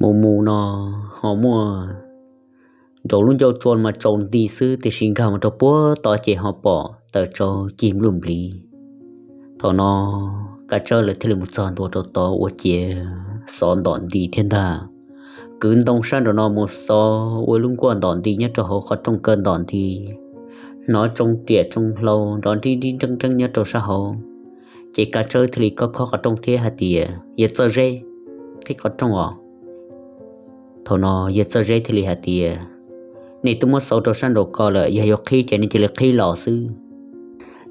mus mus no ho muaj nraum lub ncauj tsua mas tsaus nti xwb, tiam sis nkag mus rau puag tod ces ho pom tawm tsau cig npluj npliv. Thaum no Kav Tsawb lawv thiaj li mus txog ntua rau tod ua ciav xov ntom nti thiab ntag. Kwv ntoo sab nraum no mus xov ua lub nkuaj ntom nti nyob rau hauv qhov rooj kaw ntom nti, hnov tsoo riam tsoo hlau nrov nrib nrib nreeb nreeb nyob rau sab hauv. Ces Kav Tsawb thiaj li khob khob qhov rooj thiab hais tias, Yawg Txawj Zeb, qhib qhov rooj os. Thaum no Yawg Txawj Zeb thiaj li hais tias, Nej twb muab xov rau sab nraum ko lawm, yog yuav qhib ces nej cia li qhib los xwb.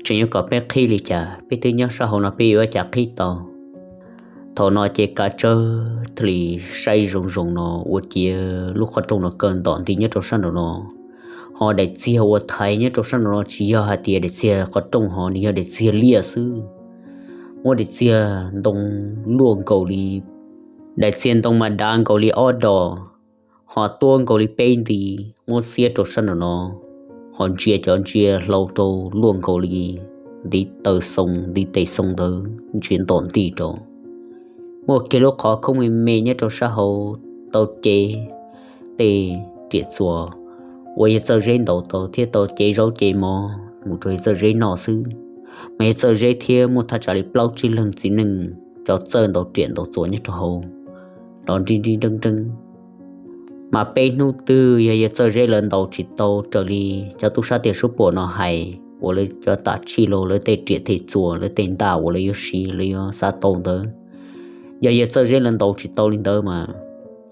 Tseem yuav kom peb qhib li cas, peb twb nyob sab hauv no peb yuav ua cas qhib tau? Thaum no ces Kav Tsawb thiaj li saib zoo zoo no ua ciav lub qhov rooj no kaw ntom nti nyob rau sab nraum no, ho daim txiag uas thaiv nyob rau sab nraum no tsis yog hais tias daim txiag qhov rooj, ho nws yog daim txiag liaj xwb. Muab daim txiag ntoo luaj nkaus li, daim txiag ntoo mas dav nkaus li ob dos, ho tuab nkaus li peb nti, muab xiab rau sab nraum no, ho ntsia cov ntsia hlau rau luaj nkaus li ntiv taw xoo ntiv tes xoo ntawd ntsia ntom nti rau. Muaj kiag lub qhov khoob me me nyob rau sab hauv tau cev tej riam txuas uas Yawg Txawj Zeb ntaus tau thiab tau cev zaub cev mov mus rau Yawg Txawj Zeb noj xwb. Mas Yawg Txawj Zeb thiab muaj thaj tsam li plaub tsib leeg txiv neej cov txawj ntaus riam ntaus txuas nyob rau hauv, nrov nrib nrib nreeb nreeb. Mas peb hnub twg yog Yawg Txawj Zeb lawv ntaus tsis tau raws li cov tub sab tiaj suab puam no hais uas lawv cov tam tshij los lawv tej riam tej txuas lawv tej ntaj uas lawv yuav siv lawv yuav xav tau ntawd, yog Yawg Txawj Zeb lawv ntaus tsis tau li ntawd mas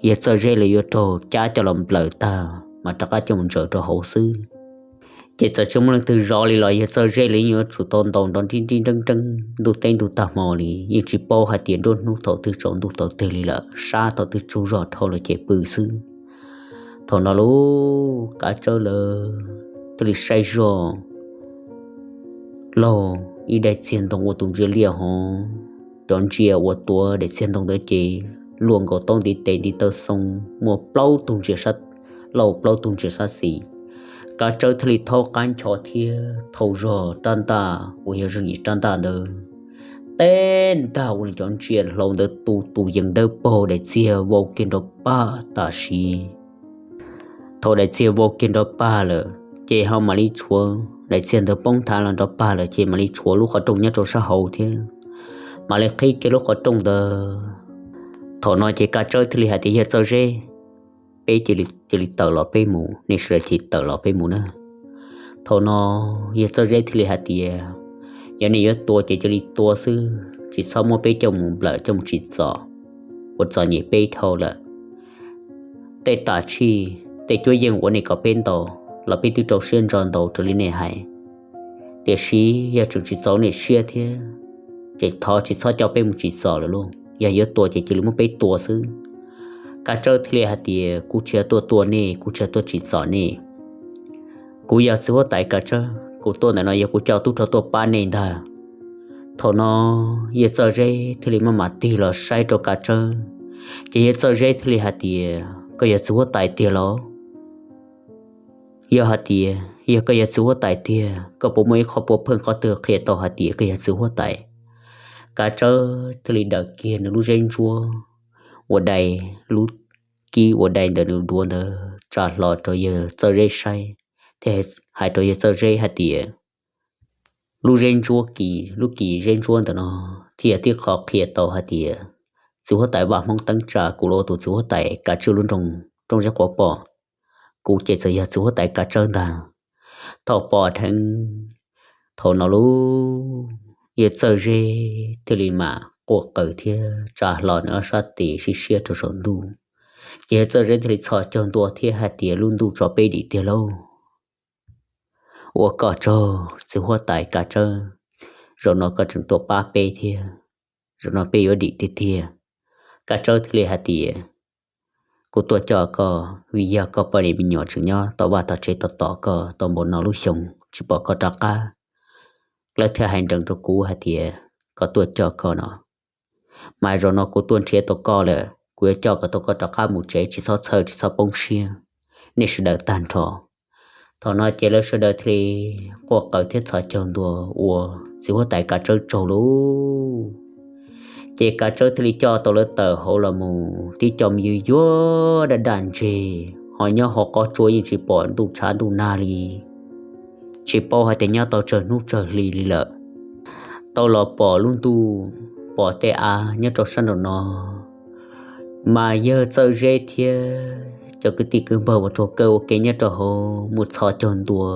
Yawg Txawj Zeb lawv yuav raug cab coj los nplawm tag mas rov qab coj mus ntsaws rau hauv xwb. Ces txawm tsis muaj leej twg zov li los Yawg Txawj Zeb lawv yeej yuav tsum tau ntaus nrov nrib nrib nreeb nreeb ntuj teb ntuj tag hmo li, yeej tsis paub hais tias nruab hnub thaum twg tsaus ntuj thaum twg li lawm, sab thaum twg tsaug zog dhau lawm ces pw xwb. Thaum no lub Kav Tsawb lawv thiaj li saib zoj laug ib daim txiag ntoo ua tus ntsia liaj hov, cov ntsia uas tuav daim txiag ntoo ntawd ces luaj nkaus taub ntiv tes ntiv taw xoo, muaj plaub tug ntsia sab laug plaub tug ntsia sab xis. Kav Tsawb thiaj li thaub qab ncho thiab thau zog rab ntaj uas yog zog nyim rab ntaj ntawd, teb ntag ua nws cov ntsia hlau ntawd tu tus yees dawb paug, daim txiag vau kiag nrov pag tam sim. Thaum daim txiag vau kiag nrov pag lawm ces ho mam li tshuav, daim txiag ntawd poob nthav los nrov pag lawm ces mam li tshuav lub qhov rooj nyob rau sab hauv thiab mam li qhib kiag lub qhov rooj ntawd. Thaum no ces Kav Tsawb thiaj li hais tias, Yawg Txawj Zeb, peb cia li tawm los peb mus, nej sawv daws cia li tawm los peb mus na. Thaum no Yawg Txawj Zeb thiaj li hais tias, Yog nej yuav tua ces cia li tua xwb, tsis txhob muab peb coj mus nplawm coj mus tsim txom, ua txom nyem peb dhau lawm. Tej tam tshij tej cuab yeej uas nej kom peb ntaus los peb twb rau siab ntso ntaus raws li nej hais, tiam sis yog tseem tsis txaus nej siab thiab ces thov tsis txhob coj peb mus tsim txom lawm lauj. yog yuav tua ces cia li muab peb tua xwb. Kav Tsawb thiaj li hais tias, Kuv tsis yog tuaj tua nej, kuv tsis yog tuaj tsim txom nej. Kuv yog txiv huab tais Kav Tsawb, kuv tuaj ntawm no yog kuv coj tub rog tuaj pab nej ntag. Thaum no yawg Txawj Zeb thiaj li maj mam tig los saib rau Kav Tsawb, ces yawg Txawj Zeb thiaj li hais tias, Koj yog txiv huab tais tiag los? Yog hais tias yog koj yog txiv huab tais tiag, koj puas muaj ib qho puav pheej qhov twg qhia tau hais tias koj yog txiv huab tais? Kav Tsawb thiaj li daws kiag nws lub zeb ntsuab uas dai, lub kib uas dai ntawm nws duav ntawd tsa hlo rau yawg Txawj Zeb saib, thiab hais rau yawg Txawj Zeb hais tias, Lub zeb ntsuab kis, lub kis zeb ntsuab ntawm no thiaj yog tib qho qhia tau hais tias txiv huab tais Vaj Hmoob Teeb tsa kuv los ua tus txiv huab tais Kav Tsawb lub nroog Roob Zeb Quav Pom. Kuv ces txawm yog txiv huab tais Kav Tsawb ntag. Thaum pom dheev, thaum no lub yawg Txawj Zeb thiaj li mam quaj qw thiab tsa hlo nws ob sab tes sib siab rau saum ntuj. Ces yawg Txawj Zeb thiaj li txhos caug ntua thiab hais tias, Lub ntuj tso peb dim tiag lauj. Ua koj tsaug txiv huab tais Kav Tsawb, zaum no koj tseem tuaj pab peb thiab, zaum no peb yuav dim tiag tiag. Kav Tsawb thiaj li hais tias, Kuv tuaj coj koj vim yog koj poj niam me nyuam tseem nyob tom vaj tom tsev tos tos koj tau npaum no lub xyoo tsis pom koj rov qab, lawv thiaj hais nrees rau kuv hais tias kom tuaj coj koj no. Mas zaum no kuv tuaj nrhiav tau koj lawm, kuv yuav coj kom tau koj rov qab mus tsev, tsis txhob txhawj tsis txhob poob siab, nej sawv daws tag nrho. Thaum no ces lawv sawv daws thiaj li quaj qw thiab txhos caug ntua ua txiv huab tais Kav Tsawb tsaug lauj. Ces Kav Tsawb thiaj li coj tau lawv tawm hauv los mus tib co me yuag yuag daj daj ntseg, ho nyob hauv qab tsua yeej tsis pom ntuj tshav ntuj nag li, tsis paub hais tias nyob tau tsawg hnub tsawg hli li lawm. Tau los pom lub ntuj, pom tej av nyob rau sab nraum no, mas yawg Txawj Zeb thiab cov kwv tij kwv npawg uas raug kaw ua ke nyob rau hauv mus txhos caug ntua,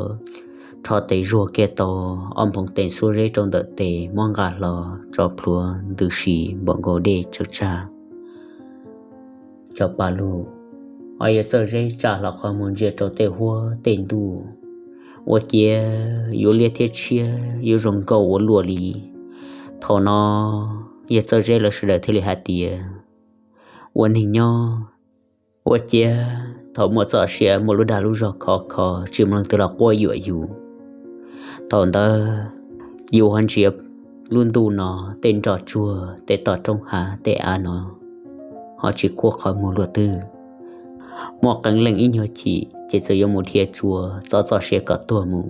rho tes zuag kiag tau ob nphoov tes xuab zeb rau ntawm tes muab nqa hlo tso plhuav ntws si npaum nkaus dej tsawg tsag. Cov pa lug, o yawg Txawj Zeb tsa hlo qhov muag ntsia rau tej huab tej ntuj, ua ciav yuav liab thiab tshiab yuav zoo nkauj ua luaj li. Thaum no yawg Txawj Zeb lawv sawv daws thiaj li hais tias, ua neeg nyob, ua ciav thaum muaj txoj sia muaj lub dag lub zog khov kho tsis muaj leej twg los quab yuam yus. Thaum ntawd yus ho ntsia lub ntuj no, tej nroj tsuag, tej toj roob hav, tej av no ho tsis khuab qhov muag luaj twg. Muaj qee leej ib nyuag chim ces txawm yuav mus dhia tsua txo txoj sia kom tuag mus.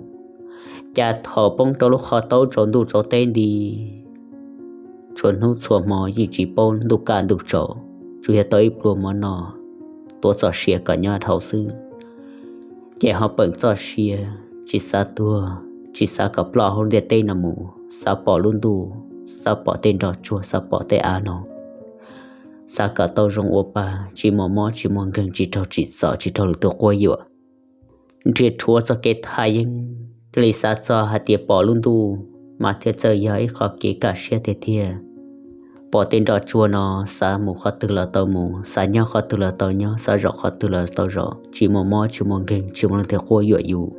Cas thaum poob rau lub qhov taub tsaus ntuj tsaus teb nti, txhua hnub txhua hmo yeej tsis paub ntuj kaj ntuj tsaus, tsuas yog tau ib pluag mov noj, tuav txoj sia kom nyob dhau xwb. Ces ho peem txoj sia, tsis xav tuag, tsis xav kom ploj hauv ntiaj teb no mus, xav pom lub ntuj, xav pom tej nroj tsuag, xav pom tej av no, xav kom tau zoo ua pa, tsis muaj mob tsis muaj nkeeg, tsis raug tsim txom, tsis raug lwm tus quab yuam. Nrhiav rhuav txoj kev thaj yeeb, thiaj li xav txog hais tias pom lub ntuj mas thiaj txawj yog ib qho kev kaj siab tiag tiag. Pom tej nroj tsuag no, xav mus qhov twg los tau mus, xav nyob qhov twg los tau nyob, xav zaum qhov twg los tau zaum, tsis muaj mob tsis muaj nkeeg, tsis muaj leej twg quab yuam yus,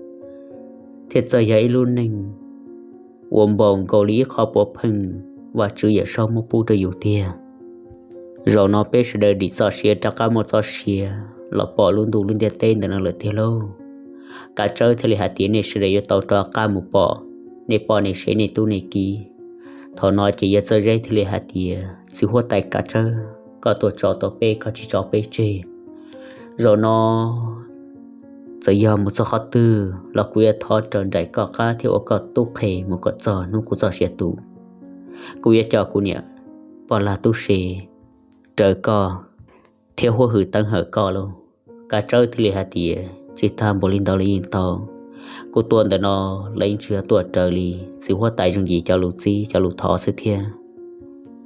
thiaj txawj yog ib lub neej uas npaum nkaus li ib qho puav pheej Vajtswv Yawm Saub muab pub rau yus tiag. Zaum no peb sawv daws dim txoj sia rov qab muaj txoj sia los pom lub ntuj lub ntiaj teb ntawm no lawm tiag lauj. Kav Tsawb thiaj li hais tias, nej sawv daws yuav tau rov qab mus pom nej poj nej sev nej tub nej kiv. Thaum no ces yawg Txawj Zeb thiaj li hais tias, txiv huab tais Kav Tsawb, koj tuaj tso tau peb, koj tsis tso peb tseg. Zaum no txawm yog mus txog qhov twg los kuv yuav thov raws nraim koj qab thiab ua koj tub qhe mus kom txog hnub kuv txoj sia tu. Kuv yuav coj kuv niam poj lag tub se raws koj thiab huab hwm teev hawm koj lauj. Kav Tsawb thiaj li hais tias, tsis tag npaum li ntawd los yeej tau. Kuv tuaj ntawm no los yeej tsis yog tuaj raws li txiv huab tais Zeej Yim cov lus txib cov lus thov xwb thiab.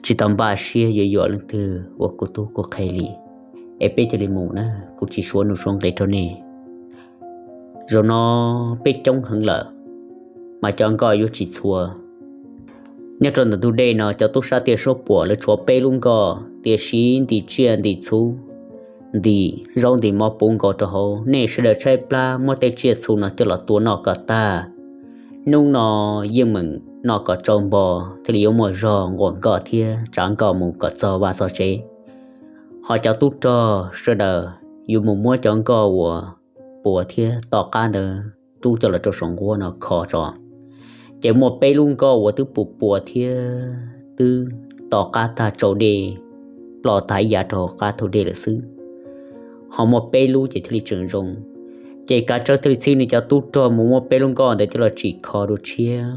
Tsis tau npaj siab yuav yuam leej twg ua kuv tub kuv qhe li. Es peb cia li mus na, kuv tsis suav nuj suav nqis rau nej. Zaum no peb coob heev lawm, mas cov nkoj yuav tsis txhua. Nyob rau ntawm ntug dej no cov tub sab tiaj suab puam lawv tshuav peb lub nkoj, tiam sis ntim tsiaj ntim txhuv, ntim zaub ntim mov puv nkaus rau hauv. Nej sawv daws tshaib plab muab tej tsiaj txhu no coj los tua noj kom tag. Hnub no yeej meem noj kom tsau npo, thiaj li yuav muaj zog nquam nkoj thiab tsav nkoj mus kom txog vaj txog tsev. Ho cov tub rog sawv daws yuav mus muab cov nkoj uas puas thiab to qab ntawd rub coj los rau saum nquab no kho tso. Ces muaj peb lub nkoj uas twb puas puas thiab twb to qab tag tsau dej, ploj tag ib yav rau qab thau dej lawm xwb. Ho muaj peb lub ces thiaj li tseem zoo. Ces Kav Tsawb thiaj li txib nws cov tub rog mus muab peb lub nkoj ntawd coj los tsim kho dua tshiab.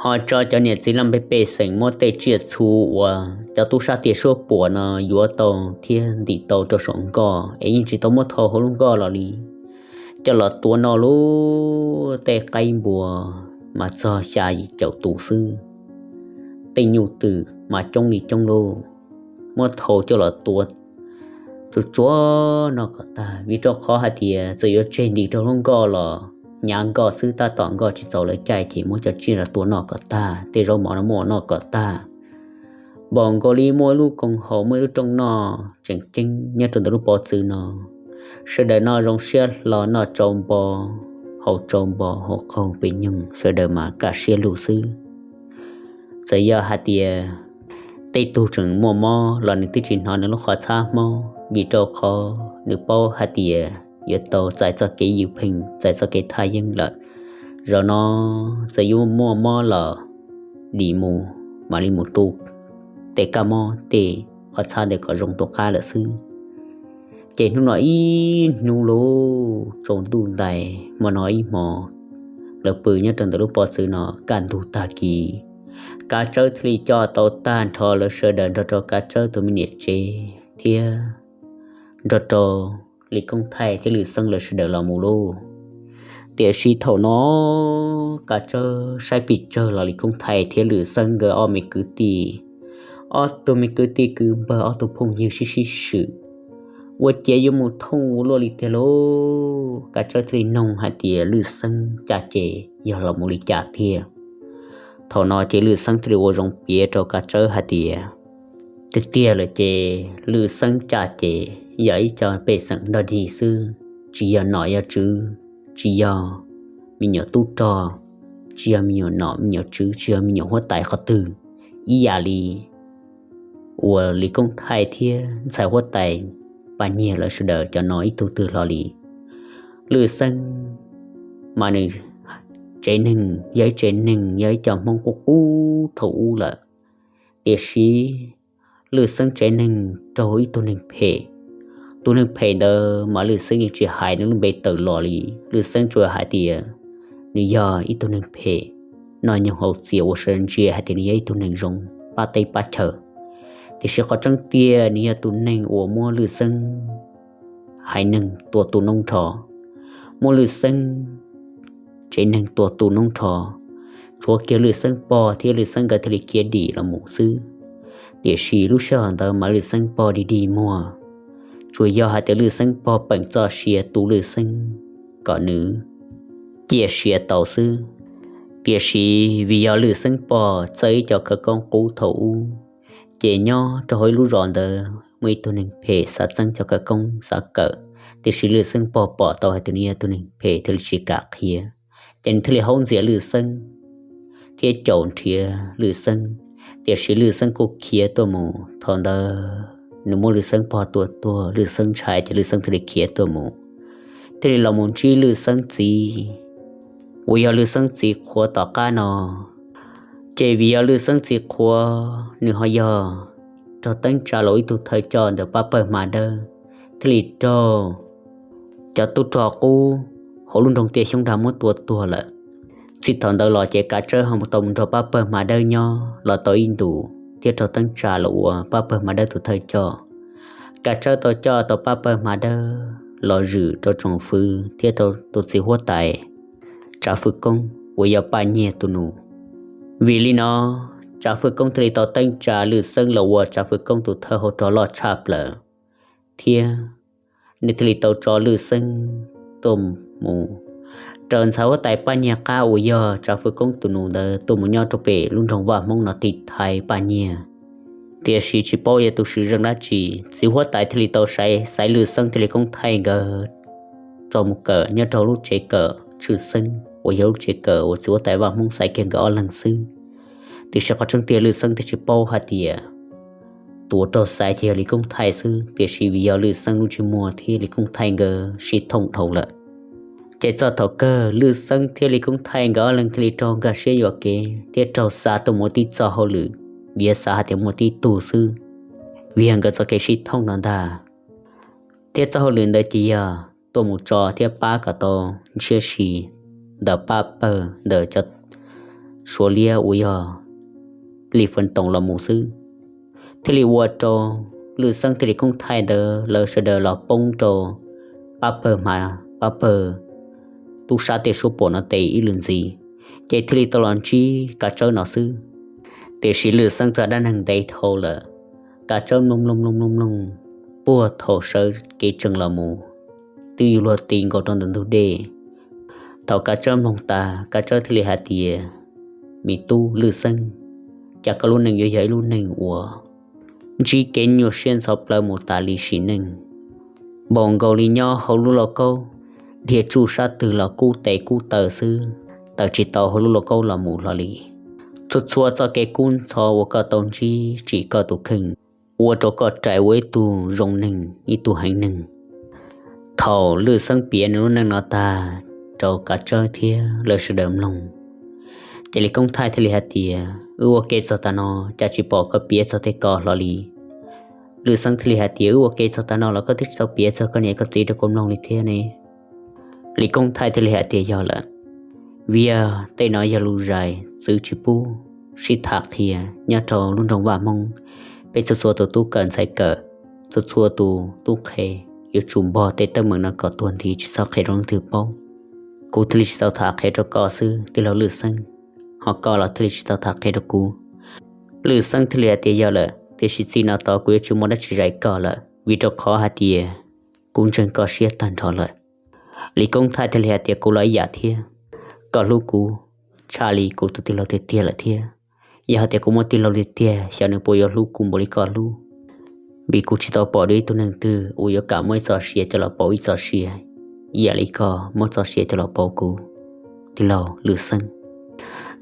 Ho tso cov niam txiv laj mej pej xeem muab tej tsiaj txhu uas cov tub sab tiaj suab puam no yuav tau thiab ntim tau rau saum nkoj es yeej tsis tau muab thau hauv lub nkoj los li, coj los tua noj lauj. Tej qaib npua mas txog xya yim caum tus xwb. Tej nyuj twm mas coob li coob lauj, muab thau coj los tua tsuag tsuag noj kom tag, vim rau qhov hais tias txawm yuav tseg ntim rau hauv lub nkoj los hnyav nkoj xwb, tab tom nkoj tsis txaus lawv caij ces muab cov tsiaj no tua noj kom tag, tej zaub mov no muab ua noj kom tag. Npaum nkaus li muaj ib lub koom haum, muaj ib lub rooj noj tseem ceeb nyob rau ntawm lub pov txwv no. Sawv daws noj zoo siab hlo, noj tsau npo, haus tsau npo, haus qaug pes nyoog, sawv daws mas kaj siab lug xwb. Txawm yog hais tias tej tug tseem muaj mob los nws twb tsis hnov nws lub qhov txhab mob, vim rau qhov nws paub hais tias yuav tau txais txoj kev ywj pheej, txais txoj kev thaj yeeb lawm. Zaum no txawm yuav muaj mob los dim mus, mam li mus tu tej kab mob tej qhov txhab ntawd kom zoo tom qab lawm xwb. Ces hnub no ib hnub lauj, tsaus ntuj ntais hmo no ib hmo, lawv pw nyob rau ntawm lub pov txwv no kaj ntug tag kis, Kav Tsawb thiaj li coj tau tag nrho lawv sawv daws nrog rau Kav Tsawb tus me niam tsev thiab nrog rau Lis Koob Thaij thiab Lwm Xeeb lawv sawv daws los mus lauj. Tiam sis thaum no Kav Tsawb saib pes tsawg los Lis Koob Thaij thiab Lwm Xeeb nkawd ob me kwv tij, ob tug me kwv tij kwv npawg, ob tug phooj ywg sib sib swm, ua ciav yuav mus thooj ua luaj li tiag lauj. Kav Tsawb thiaj li noog hais tias Lwm Xeeb caj ces yog los mus li cas tiag. Thaum no ces Lwm Xeeb thiaj li ua zoo piav rau Kav Tsawb hais tias, tiag tiag lawm ces Lwm Xeeb caj ces yog ib co pej xeem dog dig xwb, tsis yog nom yog tswv, tsis yog me nyuam tub rog, tsis yog me nyuam nom me nyuam tswv, tsis yog me nyuam huab tais qhov twg, ib yam li uas Lis Koob Thaij thiab ntxhais huab tais Paj Nyiag lawv sawv daws cov no ib tug twg hlo li. Lwm Xeeb mas nws tsev neeg yog ib tsev neeg yog ib co Hmoob qub qub thaum ub lawm, tiam sis Lwm Xeeb tsev neeg raug ib tug neeg phem. Tus neeg phem ntawd mas Lwm Xeeb yeej tsis hais nws lub npe tawm los li. Lwm Xeeb tsuas hais tias nws yog ib tug neeg phem, noj nyoog haus txias ua sawv ntsia hais tias nws yog ib tug neeg zoo pab teb pab chaw. Tiam sis qhov tseeb tiag nws yog tus neeg uas muab Lwm Xeeb haiv neeg tua tu noob nrho, muab Lwm Xeeb tsev neeg tua tu noob nrho, tshuav kiag Lwm Xeeb pog thiab Lwm Xeeb nkawd thiaj li khiav dim los mus xwb. Tiam sis lub sij hawm ntawd mas Lwm Xeeb pog dig dig muag, tsuas yog hais tias Lwm Xeeb pog peem txoj sia tu Lwm Xeeb kom nws ciaj sia tau xwb. Tiam sis vim yog Lwm Xeeb pog txawj ib co khawv koob qub thaum ub, ces nyob rau hauv ib lub zos ntawd muaj ib tug neeg phem xav txeeb cov khawv koob xav kawm, tiam sis Lwm Xeeb pog pom tau hais tias nws yog tus neeg phem thiaj li tsis kam qhia, ces nws thiaj li haub ntxias Lwm Xeeb thiab caum nrhiav Lwm Xeeb. Tiam sis Lwm Xeeb kuj khiav tuaj mus, thaum ntawd nws muab Lwm Xeeb pog tua tuag, Lwm Xeeb ntshai ces Lwm Xeeb thiaj li khiav tuaj mus, thiaj li los mus ntsib Lwm Xeeb txiv uas yog Lwm Xeeb txiv qhua tom qab no. Ces vim yog Lwm Xeeb txiv qhua nws ho yog raug teeb tsa los ib tug thawj coj ntawm pab pawg hma dawb, thiaj li raug cov tub rog qub hauv lub nroog Tiaj Xyoob Dag muab tua tuag lawm. Txij thaum ntawd los ces Kav Tsawb ho tau mus nrog pab pawg hma dawb nyob los tau ib ntus thiab raug teeb tsa los ua pab pawg hma dawb tus thawj coj. Kav Tsawb tau coj tau pab pawg hma dawb los zwm rau tsoom fwv thiab rau tus txiv huab tais Tsav Fwj Koob uas yog Paj Nyiag tus nus. Vim li no, Tsav Fwj Koob thiaj li tau teeb tsa Lwm Xeeb los ua Tsav Fwj Koob tus thawj hauv rog loj tshaj plaws, thiab nws thiaj li tau tso Lwm Xeeb tuaj mus raws ntxhais huab tais Paj Nyiag qab uas yog Tsav Fwj Koob tus nus ntawd tuaj mus nyob rau pem lub nroog Vaj Hmoob no tiv thaiv Paj Nyiag. Tiam sis tsis paub yog tus swm zeej dab tsi, txiv huab tais thiaj li tau xaiv Lwm Xeeb thiab Lis Koob Thaij nkawd tso mus kawm nyob rau lub tsev kawm Tshwj Xeeb uas yog lub tsev kawm uas txiv huab tais Vaj Hmoob xaiv kiag nkawd ob leeg xwb. Tiam sis qhov tseeb tiag Lwj Xeeb thiaj tsis paub hais tias tus uas raug xaiv ces yog Lis Koob Thaij xwb, tiam sis vim yog Lwj Xeeb lub ntsej muag thiab Lis Koob Thaij nkawd sib thooj dhau lawm. Ces txog thaum kawg Lwj Xeeb thiab Lis Koob Thaij nkawd ob leeg thiaj li raug nkag siab yuam kev thiab raug xa tuaj mus tib txoj hauj lwm, vim yog xav hais tias muaj tib tug xwb, vim yog nkawd txoj kev sib thooj no ntag. Thiab txoj hauj lwm ntawd ces yog tuaj mus tso thiab pab kom tau ntshiab si ntawm pab pawg ntawm cov Suav liab uas yog Lis Fees Toom los mus xwb, thiaj li ua rau Lwj Xeeb thiab Lis Koob Thaij ntawd lawv sawv daws los poob rau pab pawg hma, pab pawg tub sab tej suab puam no tes ib lwm ntxiv, ces thiaj li tau los ntsib Kav Tsawb no xwb. Tiam sis Lwj Xeeb txoj dab neeg ntev dhau lawm, Kav Tsawb mloog mloog mloog mloog mloog, puag thaum sawv kev tsees los mus twb yuav luag ti nkaus rau ntawm ntug dej. Thaum Kav Tsawb mloog tas, Kav Tsawb thiaj li hais tias, me tub Lwj Xeeb, cas koj lub neej yuav yog ib lub neej uas ntsib kev nyuaj siab ntxhov plawv mus tas li sim neej, npaum nkaus li nyob hauv lub lauj kaub, dhia tsuj sab twg los kub tes kub taw xwb, tawm tsis tau hauv lub lauj kaub los mus hlo li. Txhua txhua txoj kev kub ntxhov uas koj tau ntsib tsim koj tus kheej, ua rau koj rais ua ib tug zoo neeg ib tug heev neeg. Thaum Lwj Xeeb piav nws lub neej no tag rau Kav Tsawb thiab lawv sawv daws mloog, ces Lis Koob Thaij thiaj li hais tias, wb ua ke txog tas no cas tsis pom koj piav txog tej ko hlo li. Lwj Xeeb thiaj li hais tias, wb ua ke txog tas no los koj twb tsis tau piav txog koj niam koj txiv rau kuv mloog li thiab ne. Lis Koob Thaij thiaj li hais tias, yog lawm, vim yog tej no yog lus zais txwv tsis pub sib tham qhia nyob rau lub nroog Vaj Hmoob. Peb txhua txhua tus tub kawm ntxhais kawm, txhua txhua tus tub qhe yuav tsum npog tej teeb meem no kom tuag nthi tsis txhob qhia rau leej twg paub. Kuv thiaj li tsis tau tham qhia rau koj xwb tij laug Lwj Xeeb, ho koj los thiaj li tsis tau tham qhia rau kuv. Lwj Xeeb thiaj li hais tias, yog lawm, tiam sis txij no tod kuv yuav tsis muaj dab tsi zais koj lawm vim rau qhov hais tias kuv ntseeg koj siab tag nrho lawm. Lis Koob Thaij thiaj li hais tias, kuv los ib yam thiab, koj hlub kuv tshaj li kuv tus tij laug tiag tiag lawm thiab. Yog hais tias kuv muaj tij laug li tiag xyov nws puas yuav hlub kuv npaum li koj hlub, vim kuv tsis tau pom dua ib tug neeg twg uas yuav kam muab ib txoj sia coj los pauv ib txoj sia ib yam li koj muab txoj sia coj los pauv kuv, tij laug Lwj Xeeb.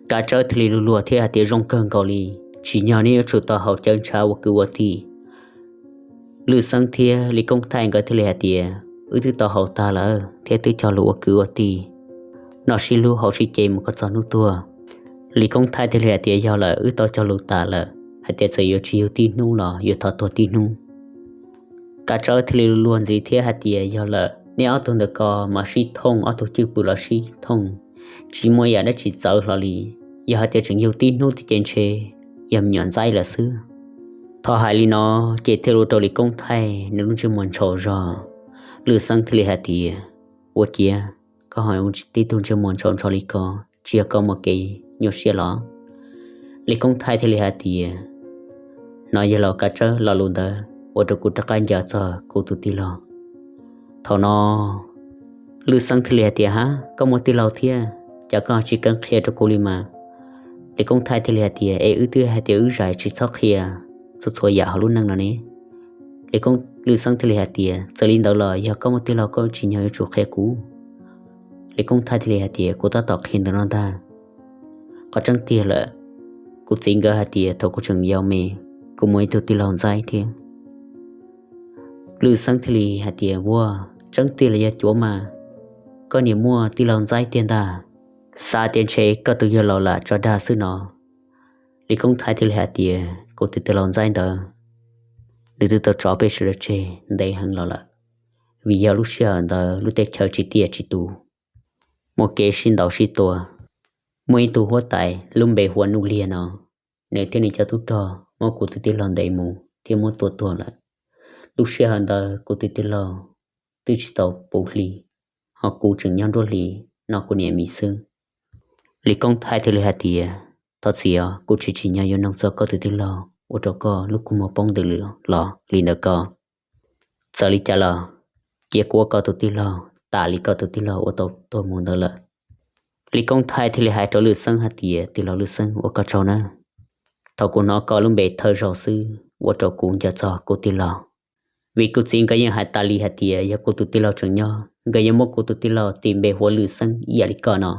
Kav Tsawb thiaj li luag luag thiab hais tias, zoo kawg nkaus li, tsim nyog neb yuav tsum tau haus cawv ntshav ua kwv ua tij. Lwj Xeeb thiab Lis Koob Thaij nkawd thiaj li hais tias, wb twb tau haus tag lawm thiab twb cog lus ua kwv ua tij, noj sib hlub haus sib ce mus kom txog hnub tuag. Lis Koob Thaij thiaj li hais tias, yog lawm, wb tau cog lus tas lawm hais tias txawm yuav tsis yug tib hnub los yuav thov tuag tib hnub. Kav Tsawb thiaj li luag ntxiv thiab hais tias, yog lawm, neb ob tug ntawm ko mas sib thooj, ob tug cwj pwm los sib thooj, tsis muaj yam dab tsi txawv hlo li. Yog hais tias tseem yug tib hnub tiag ces ntshe yog me nyuam ntxaib lawm xwb. Thaum hais li no ces thiaj ua rau Lis Koob Thaij nws lub ntsej muag ntshau zog. Lwj Xeeb thiaj li hais tias, ua ciav koj ho tib tug ntsej muag ntshau ntshau li ko, tsis yog koj muaj kev nyuaj siab los? Lis Koob Thaij thiaj li hais tias, no yog los Kav Tsawb lo lus ntawd ua rau kuv rov qab nco txog kuv tus tij laug. Thaum no Lwj Xeeb thiaj li hais tias, hab, koj muaj tij laug thiab, cas koj tsis keeb qhia rau kuv li mas? Lis Koob Thaij thiaj li hais tias, es wb twb hais tias wb zais tsis txhob qhia txhua txhua yam hauv lub neej no ne. Lis Koob, Lwj Xeeb thiaj li hais tias, txawm li ntawd los yog koj muaj tij laug koj tsim nyog yuav tsum qhia kuv. Lis Koob Thaij thiaj li hais tias, kuv tab tom qhia ntawm no ntag. Qhov tseeb tiag lawm, kuv txiv nkawd hais tias thaum kuv tseem yau me, kuv muaj ib tug tij laug ntxaib thiab. Lwj Xeeb thiaj li hais tias, ua, tseeb tiag los yog cuav mas, koj niam muaj tij laug ntxaib tiag ntag. Xav tias ntshe koj tus yawg laus lam tso dag xwb no. Lis Koob Thaij thiaj li hais tias, kuv tus tij laug ntxaib ntawd, nws twb tau tso peb sawv daws tseg ntev heev los lawm, vim yog lub sij hawm ntawd lub teb chaws tsis tiaj tsis tus. Muaj kev sib ntaus sib tua, muaj ib tug huab tais lub npe hu ua Nuj Liag no, nws thiab nws cov tub rog muab kuv tus tij laug ntes mus thiab muab tua tuag lawm. Lub sij hawm ntawd kuv tus tij laug twb tsis tau puv hli, ho kuv tseem nyob nruab hlis noj kuv niam mis xwb. Lis Koob Thaij thiaj li hais tias, thov txim os, kuv tsis tsim nyog yuav noog txog koj tus tij laug ua rau koj lub kua muag poob ntws lwm los li ntawd ko. Txawm li cas los cia kuv ua koj tus tij laug tas li koj tus tij laug ua tau tuag mus ntawd lawm. Lis Koob Thaij thiaj li hais rau Lwj Xeeb hais tias, tij laug Lwj Xeeb, ua koj tsaug nawb. Thaum kuv hnov koj lub npe thawj zaug xwb ua rau kuv nco txog kuv tij laug, vim kuv txiv nkawd yeej hais tas li hais tias yog kuv tus tij laug tseem nyob nkawd yuav muab kuv tus tij laug tis npe hu ua Lwj Xeeb ib yam li koj no.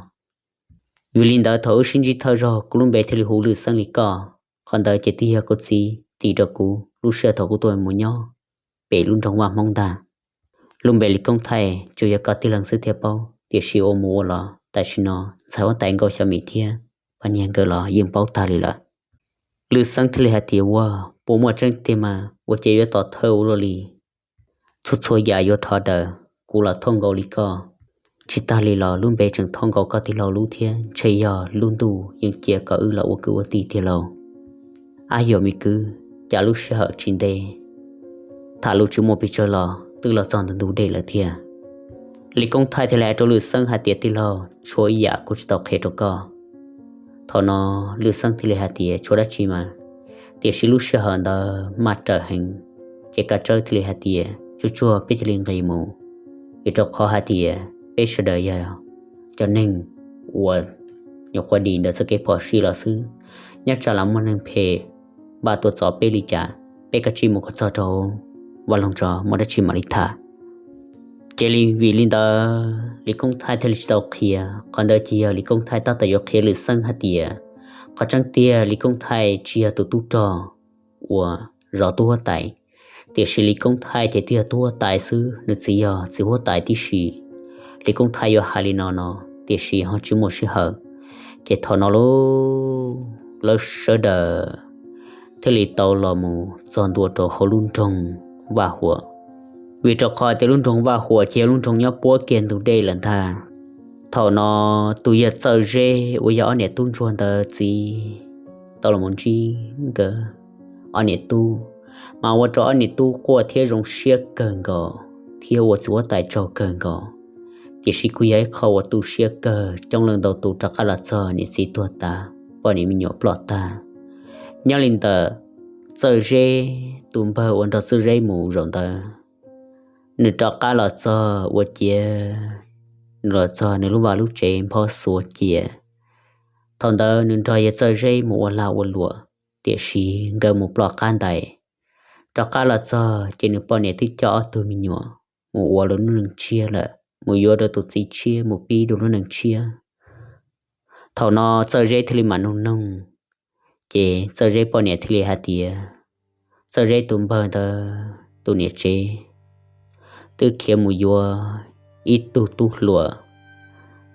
Vim li ntawd thaum wb sib ntsib thawj zaug kuv lub npe thiaj li hu Lwj Xeeb li koj. Qhov ntawd ces twb yog koj txiv tis rau kuv lub sij hawm thaum kuv tuaj mus nyob pem lub nroog Vaj Hmoob ntag. Lub npe Lis Koob Thaij tsuas yog koj tib leeg xwb thiaj paub, tiam sis ua mus ua los tam sim no ntxhais huab tais Nkauj Xyooj Mim thiab poj niam nkawd los yeej paub tag li lawm. Lwj Xeeb thiaj li hais tias, Ua, puas muaj tseeb tiag mas? Ua cas yuav tos thawj ua luaj li? Txhua txhua yam yuav dhau daws, kuv los thoob nkaus li koj. Tsis tag li los lub npe tseem thoob nkaus koj tij laug lub thiab, ntshe yog lub ntuj yeej cia kom wb los ua kwv ua tij tiag lauj. Ab, yog me kwv, cas lub sij hawm tsis ntev, tham lus tsis muaj pes tsawg los twb los txog ntawm ntug dej lawm thiab. Lis Koob Thaij thiaj li hais rau Lwj Xeeb hais tias, Tij laug, tshuav ib yam kuv tsis tau qhia rau koj. Thaum no Lwj Xeeb thiaj li hais tias, Tshuav dab tsi mas? Tiam sis lub sij hawm ntawd maj rawm heev, ces Kav Tsawb thiaj li hais tias, Tsuag tsuag, peb cia li nqis mus, vim rau qhov hais tias peb sawv daws yog cov neeg uas nyuam qhuav dim ntawm txoj kev phom sij los xwb. Nyob tsam los muaj neeg phem npaj tuaj txov peb li cas, peb kav tsij mus kom txog rau vaj loog tso, muaj dab tsi mam li tham. Ces li vim li ntawd Lis Koob Thaij thiaj li tsis tau qhia. Qhov ntawd ces yog Lis Koob Thaij tab tom yuav qhia Lwj Xeeb hais tias, qhov tseeb tiag Lis Koob Thaij tsis yog tus tub rog uas zov tub huab tais, tiam sis Lis Koob Thaij ces twb yog tub huab tais xwb, nws txiv yog txiv huab tais tib si. Lis Koob Thaij yuav hais li no no, tiam sis ho tsis muaj sij hawm. Ces thaum no lub, lawv sawv daws thiaj li tau los mus txog ntua rau hauv lub nroog Vaj Huam, vim rau qhov tias lub nroog Vaj Huam ces yog lub nroog nyob puab kiag ntug dej lawm ntag. Thaum no tus yawg Txawj Zeb uas yog ob niam tub ntsuag ntawd txiv tau los mus ntsib nkawd ob niam tub, mas ua rau ob niam tub quaj thiab zoo siab kawg nkaus thiab ua txiv huab tais tsaug kawg nkaus. Tiam sis kuj yog ib qho uas tu siab kawg, coob leej ntau tus rov qab los txog niam txiv tuag tas, poj niam me nyuam ploj tag. Nyob li ntawm Txawj Zeb tus npawg uas nrog Txawj Zeb mus zaum ntawd, nws rov qab los txog ua ciav, nws los txog nws lub vaj lub tsev nphob xuav cia. Thaum ntawd nws nrog yawg Txawj Zeb mus ua lag ua luam, tiam sis nkawd mus ploj qab ntais. Rov qab los txog ces nws poj niam twb coj ob tug me nyuam mus ua lub neej tshiab lawm, mus yuav rau tus txiv tshiab, mus pib dua lub neej tshiab. Thaum no Txawj Zeb thiaj li mam nug noog, ces Txawj Zeb poj niam thiaj li hais tias, Txawj Zeb tus npawg ntawd tus niam tsev twb khiav mus yuav ib tug tub hluas.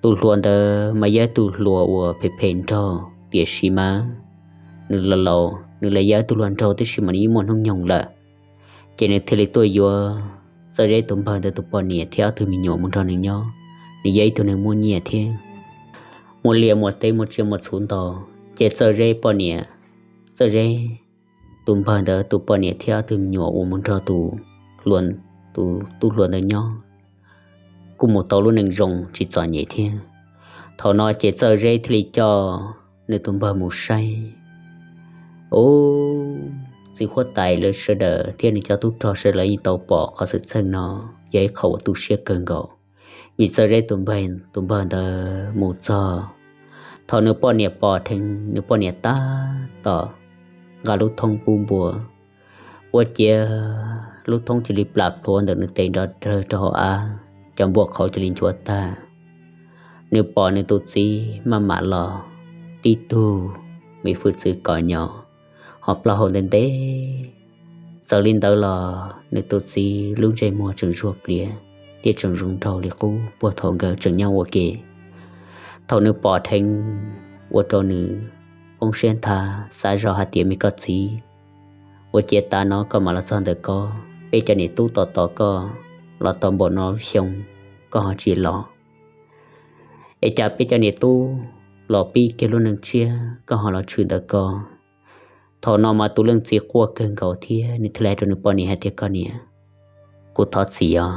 Tus hluas ntawd mas yog ib tug hluas uas phem phem nraug, tiam sis mas nws laus laus, nws los yog ib tug hluas nraug tib si mas nws yeej muaj hnub nyoog lawm. Ces nws thiaj li tuaj yuav Txawj Zeb tus npawg ntawd tus poj niam thiab ob tug me nyuam mus nrog nws nyob. Nws yog ib tug neeg muaj nyiaj thiab muaj liaj muaj teb muaj tsiaj muaj txhuv ntau. Ces Txawj Zeb poj niam, Txawj Zeb tus npawg ntawd tus poj niam thiab ob tug me nyuam uas mus nrog tus, tus tub hluas ntawd nyob kuj mus tau lub neej zoo tsis txom nyem thiab. Thaum no ces Txawj Zeb thiaj li coj nws tus npawg mus saib. Ub, txiv huab tais lawv sawv daws thiab nws cov tub rog sawv daws yeej tau pom qhov xwm txheej no, yog ib qho uas tu siab kawg nkaus. Vim Txawj Zeb tus npawg, tus npawg ntawd mus txog, thaum nws poj niam pom dheev, nws poj niam tab tom nqa lub thoob pub npua, ua ciav lub thoob cia li plam plhuav ntawm nws tes nrov dawg rau hauv av, cov npua qhauv cia li nchuav tag. Nws pom nws tus txiv maj mam los, tib tug me hwj txwv kom nyo, ho plaub hau ntev ntev. Txawm li ntawd los nws tus txiv lub ntsej muag tseem zuag plias thiab tseem zoo nraug li qub puag thaum nkawd tseem nyob ua ke. Thaum nws pom dheev, ua rau nws poob siab nthav, xav zoj hais tias, Me koj txiv, ua ciav tav no koj mam los txog ntawm ko, peb cov niam tub tos tos koj los tau npaum no xyoo, koj ho tsis los, es cas peb cov niam tub los pib kiag lub neej tshiab koj ho los tshwm ntawm ko? Thaum no mas tus leej txiv quaj kawg nkaus thiab nws thiaj li hais rau nws poj niam hais tias, Koj niam, kuv thov txim os,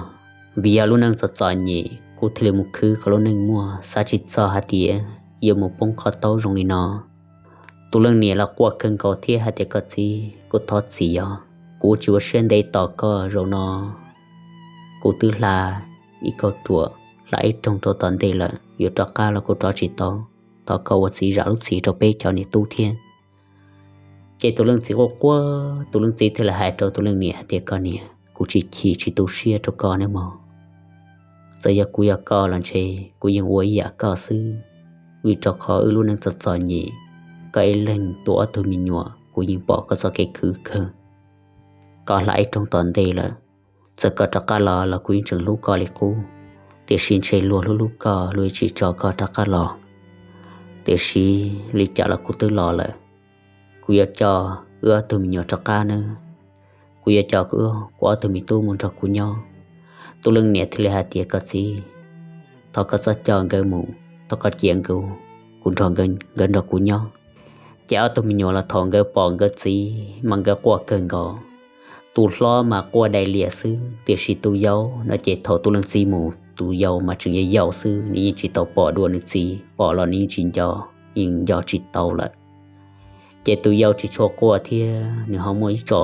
vim yog lub neej txom txom nyem kuv thiaj li mus khwv kom lub neej muaj, xav tsis txog hais tias yuav mus poob qhov taub zoo li no. Tus leej niam los quaj kawg nkaus thiab hais tias, Koj txiv, kuv thov txim os, kuv tsis ua siab ntev tos koj zaum no, kuv twb hla ib kauj ruam, hla ib rooj rau tom ntej lawm, yuav rov qab los kuv rov tsis tau, thov koj ua txiv zam lub txim rau peb cov niam tub thiab. Ces tus leej txiv quaj quaj, tus leej txiv thiaj li hais rau tus leej niam hais tias, Koj niam, kuv tsis chim tsis tu siab rau koj nawb mog. Txawm yog kuv yog koj los ntshe kuv yeej ua ib yam koj xwb. vim rau qhov wb lub neej txom txom nyem, koj ib leeg tu ob tug me nyuam kuv yeej pom koj txoj kev khwv kawg. Koj hla ib rooj tom ntej lawm, txawm koj rov qab los los kuv yeej tseem hlub koj li qub, tiam sis ntshe luag hlub hlub koj luag tsis tso koj rov qab los. Tiam sis li cas los kuv twb los lawm, kuv yuav coj wb ob tug me nyuam rov qab nawb, kuv yuav coj kuv ob tug me tub mus nrog kuv nyob. Tub leej niam thiaj li hais tias, koj txiv, thov koj txhob coj nkawd mus, thov koj cia nkawd, kuv nrog nkawd, nkawd nrog kuv nyob. Ces ob tug me nyuam los thaum nkawd pom nkawd txiv mas nkawd quaj kawg nkaus. Tus hlob mas quaj dai lias xwb, tiam sis tus yau no ces thaum tus leej txiv mus tus yau mas tseem yau yau xwb, nws yeej tsis tau pom dua nws txiv, pom los nws yeej tsis nco, yeej nco tsis tau lawm. Ces tus yau tsis tshua quaj thiab, nws ho muaj ib tso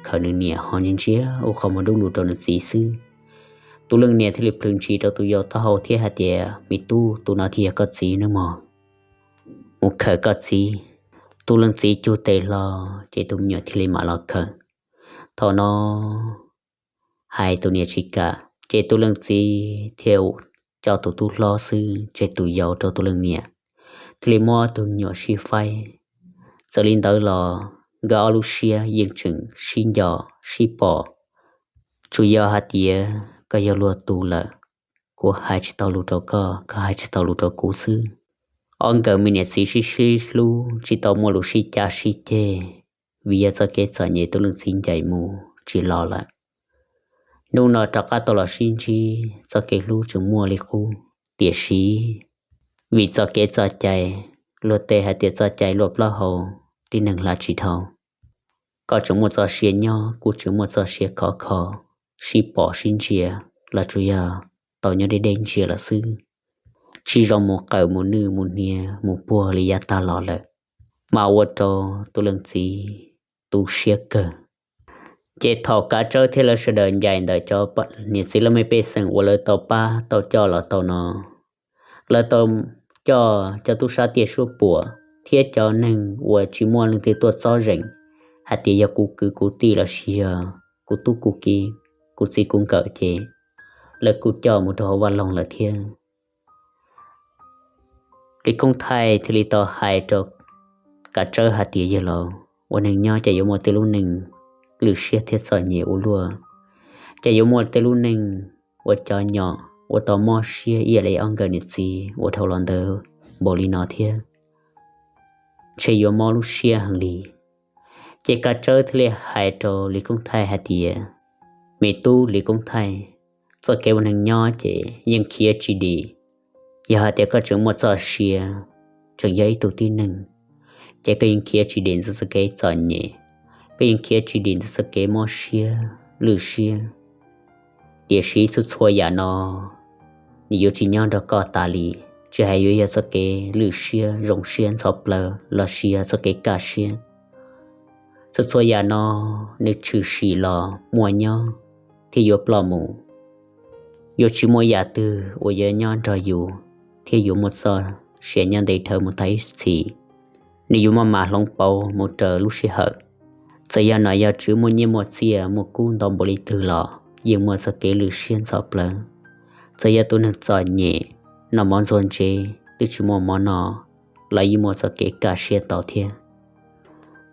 khaws nws niam ho ntsia ntsia ua qhov muag dub lug rau nws txiv xwb. Tus leej niam thiaj li plhws ntsis rau tus yau taub hau thiab hais tias, me tub, tus no thiaj yog koj txiv nawb mog, mus khaws koj txiv. Tus leej txiv cug tes hlo, ces tus me nyuam thiaj li mam los khaws. Thaum no hais tus niam tsis kam, ces tus leej txiv thiaj coj tus tub hlob xwb tseg tus yau rau tus leej niam, thiaj li muab tus me nyuam sib faib. Txawm li ntawd los nkawd ob lub siab yeej tseem sib nco sib pom. Tsuas yog hais tias koj yog luag tus lawm, kuv hais tsis tau lus rau koj, koj hais tsis tau lus rau kuv xwb. Ob nkawd me niam txiv sib sib hlub tsis tau muaj lus sib cav sib ceg, vim yog txoj kev txom nyem tus leej txiv ncaim mus tsis los lawm. Hnub no rov qab tau los sib ntsib, txoj kev hlub tseem muaj li qub, tiam sis vim txoj kev txoj cai, luag tej hais tias txoj cai luaj plaub hau, tib neeg hla tsis dhau. Koj tseem muaj txoj sia nyob, kuv tseem muaj txoj sia khov kho, sib pom sib ntsia los tsuas yog tau nyob deb deb ntsia lawm xwb, tsis zoo mus qawm mus nwj mus hnia mus puag li yav tag los lawm, mas ua rau tus leej txiv tu siab kawg. Ces thaum Kav Tsawb thiab lawv sawv daws ncaim ntawm cov niam txiv laj mej pej xeem uas lawv tau pab tau coj los tau no, lawv tau coj cov tub sab tiaj suab puam thiab cov neeg uas tsis muaj leej twg tuaj txob zeem hais tias yog kuv kwv kuv tij los sis yog kuv tub kuv ki, kuv txiv kuv nkawm ces lawv kuj coj mus rau hauv vaj loog lawm thiab. Lis Koob Thaij thiaj li tau hais rau Kav Tsawb hais tias, yawg laus, ua neeg nyob ces yuav muaj tej lub neej lwj siab thiab txom nyem ua luaj, ces yuav muaj tej lub neej ua cov nyom ua tau mob siab ib yam li ob nkawd niam txiv ua dhau los ntawd npaum li no thiab, ntshe yuav mob lub siab heev li. Ces Kav Tsawb thiaj li hais rau Lis Koob Thaij hais tias, me tub Lis Koob Thaij, txoj kev ua neeg nyob ces yeej khiav tsis dim. Yog hais tias koj tseem muaj txoj sia, tseem yog ib tug tib neeg, ces koj yeej khiav tsis dim ntawm txoj kev txom nyem, koj yeej khiav tsis dim ntawm txoj kev mob siab lwj siab. Tiam sis txhua txhua yam no nws yuav tsis nyob nrog koj tas li, tsis hais yuav yog txoj kev lwj siab zoo siab ntxhov plawv los sis yog txoj kev kaj siab. Txhua txhua yam no nws tshwm sim los muaj nyob thiab yuav ploj mus. Yuav tsis muaj yam twg uas yuav nyob nrog yus thiab yuav muaj txoj sia nyob ntev dhawv mus tag ib txhis. Nws yuav maj mam hloov pauv mus raws lub sij hawm. Txawm yog nom yog tswv muaj nyiaj muaj txiaj muaj kub ntau npaum li twg los yeej muaj txoj kev lwj siab ntxhov plawv. Txawm yog tus neeg txom nyem, noj mov ntxuag ntsev twb tsis muaj mov noj los yeej muaj txoj kev kaj siab tau thiab.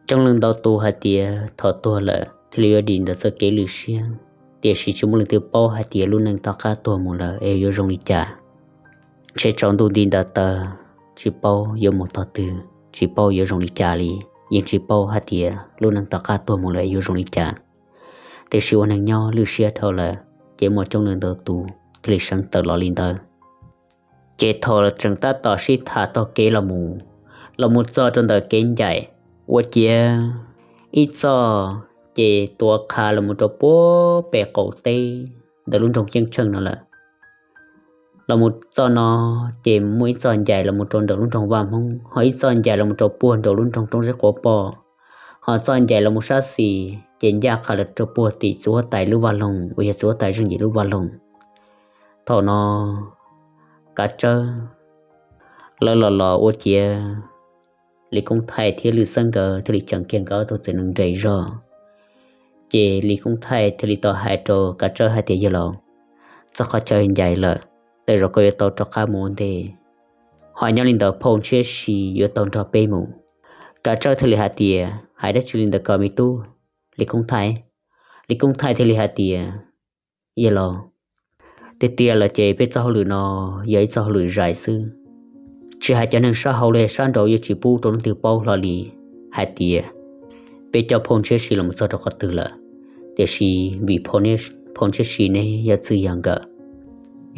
Coob leej ntau tus hais tias thaum tuag lawm thiaj li yuav dim ntawm txoj kev lwj siab, tiam sis tsis muaj leej twg paub hais tias lub neej tom qab tuag mus lawm es yuav zoo li cas. Ntshe tsaus ntuj nti ntawd taw, tsis paub yuav mus tog twg, tsis paub yuav zoo li cas li, yeej tsis paub hais tias lub neej tom qab tuag mus lawm yuav zoo li cas. Tiam sis ua neeg nyob lwj siab dhau lawm, ces muaj coob leej ntau tus thiaj li seev tawm los li ntawd. Ces thaum tseem tab tom sib tham taug kev los mus, los mus txog rau ntawm kev ncaim, ua ciav ib txoj ces tuav qha los mus rau puag pem qaum teb ntawm lub nroog Ceeb Tsheej no lawm. Los mus txoj no ces muaj ib txoj ncaim los mus rau nraum lub nroog Vaj Hmoob, ho ib txoj ncaim los mus rau puag nraum lub nroog Roob Zeb Quav Poj, ho txoj ncaim los mus sab xis ces ncaj qha los rau puag tim txiv huab tais lub vaj loog uas yog txiv huab tais Zeej Yim lub vaj loog. Thaum no Kav Tsawb lawv los los ua ciav Lis Koob Thaij thiab Lwm Xeeb nkawd thiaj li cheem kiag nkawd ob tug txiv neej nres zog. Ces Lis Koob Thaij thiaj li tau hais rau Kav Tsawb hais tias, yawg laus, txog qhov chaw ncaim lawm, tej zaum koj yuav tau rov qab mus ua ntej. Ho nyob li ntawd Phauj Ntshiab Si yuav tau nrog peb mus. Kav Tsawb thiaj li hais tias, Hais dab tsi li ntawd ko me tub Lis Koob Thaij? Lis Koob Thaij thiaj li hais tias, Yog los, tiag tiag lawm ces peb txoj hauj lwm no yog ib txoj hauj lwm zais xwb. Tsis hais cov neeg sab hauv los sab nraud yuav tsis pub rau leej twg paub hlo li hais tias peb coj Phauj Ntshiab Si los txog rau qhov twg lawm. Tiam sis vim Phauj Ntshiab Si neb yog txwj yog nkawm,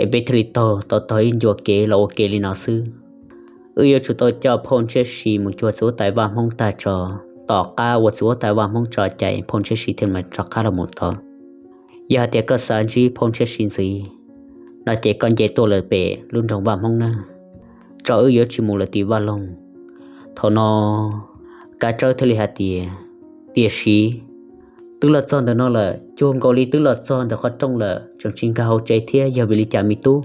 es peb thiaj li taug tau tog ib ncua kev los ua ke li no xwb. Wb yuav tsum tau coj Phauj Ntshiab Si mus cuag txiv huab tais vaj Hmoob tag tso. Tom qab uas txiv huab tais vaj Hmoob tso cai, Phauj Ntshiab Si thiaj mam rov qab los mus tod. Yog hais tias koj xav ntsib Phauj Ntshiab Si ntxiv no ces koj nce tuaj lawm pem lub nroog vaj Hmoob nawb, tso wb yuav tsis mus lawm tim vaj loog. Thaum no Kav Tsawb thiaj li hais tias, Tiam sis twb los txog ntawm no lawm, cuag nkaus li twb los txog ntawm qhov rooj lawm, tseem tsis nkag hauv tsev thiab, yog vim li cas me tub?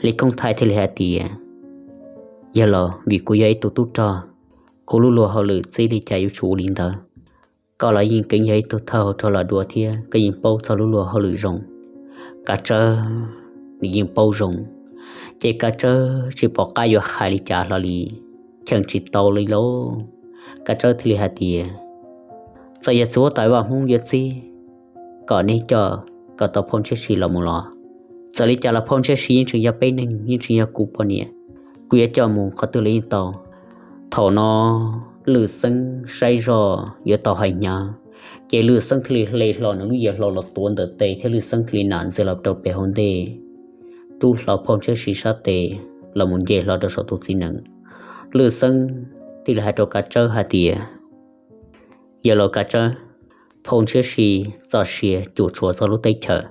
Lis Koob Thaij thiaj li hais tias, Yog los vim kuv yog ib tug tub rog, kuv lub luag hauj lwm txij li cas yuav tsum ua li ntawd. Koj los yeej keev yog ib tug thawj hauv rog los dua thiab, koj yeej paub txog lub luag hauj lwm zoo. Kav Tsawb nws yeej paub zoo, ces Kav Tsawb tsis pom qab yuav hais li cas hlo li, cheem tsis tau li lauj. Kav Tsawb thiaj li hais tias, Txawm yog txiv huab tais vaj Hmoob yuav txib kom neb coj kom tau Phauj Ntshiab Si los mus los, txawm li cas los Phauj Ntshiab Si yeej tseem yog peb neeg, yeej tseem yog kuv poj niam, kuv yuav coj mus qhov twg los yeej tau. Thaum no Lwm Xeeb saib zoj yuav tau hais hnyav, ces Lwm Xeeb thiaj li hle hlo nws lub yias hlau los tuav ntawm tes thiab Lwm Xeeb thiaj li nam ntxias los rau pem hauv ntej, rub hlo Phauj Ntshiab Si sab tes los mus nce hlo rau saum tus txiv nees. Lwm Xeeb thiaj li hais rau Kav Tsawb hais tias, Yog los Kav Tsawb, Phauj Ntshiab Si txoj sia cuam tshuam txog lub teb chaws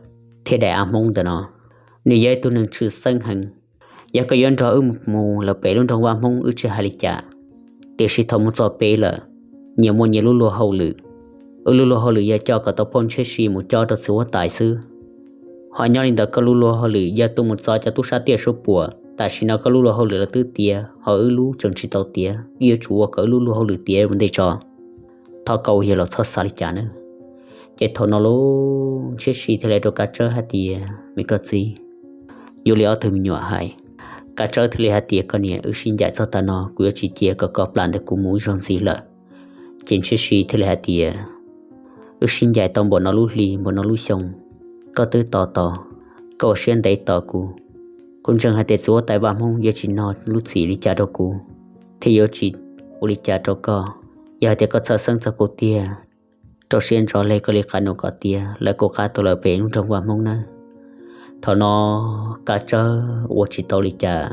thiab daim av Hmoob ntawm no, nws yog ib tug neeg tshwj xeeb heev. Yog koj yuav nrog wb mus lawm pem lub nroog vaj Hmoob wb tsis hais li cas, tiam sis thaum mus txog pem lawm, nyias muaj nyias lub luag hauj lwm. Wb lub luag hauj lwm yog coj kom tau Phauj Ntshiab Si mus cob rau txiv huab tais xwb. Ho nyob li ntawd koj lub luag hauj lwm yog tuaj mus txov cov tub sab tiaj suab puam, tam sim no koj lub luag hauj lwm los twb tiav, ho wb lub tseem tsis tau tiav, wb yuav tsum ua kom wb lub luag hauj lwm tiav ua ntej tso. Thov koj ua yawg laus txhob xav li cas nawb. Ces thaum no Phauj Ntshiab Si thiaj li hais rau Kav Tsawb hais tias, Me koj txiv, yuav li ob tug me nyuam hais. Kav Tsawb thiaj li hais tias, Koj niam, wb sib ncaim txog tav no, kuv yuav tsis cia kom koj plam ntawm kuv mus ib zaug ntxiv lawm. Ces Ntshiab Si thiaj li hais tias, Wb sib ncaim tau npaum no lub hli npaum no lub xyoo, koj twb tos tos, koj ua siab ntev tos kuv. Kuv ntseeg hais tias txiv huab tais vaj Hmoob yuav tsis nug lub txim li cas rau kuv, thiab yuav tsis ua li cas rau koj. Yog hais tias koj txhawj xeeb txog kuv tiag, rau siab ntso hle koj li qab nus kom tiav, lawv kuj qab tuaj lawm pem lub nroog vaj Hmoob nawb. Thaum no Kav Tsawb ua tsis tau li cas,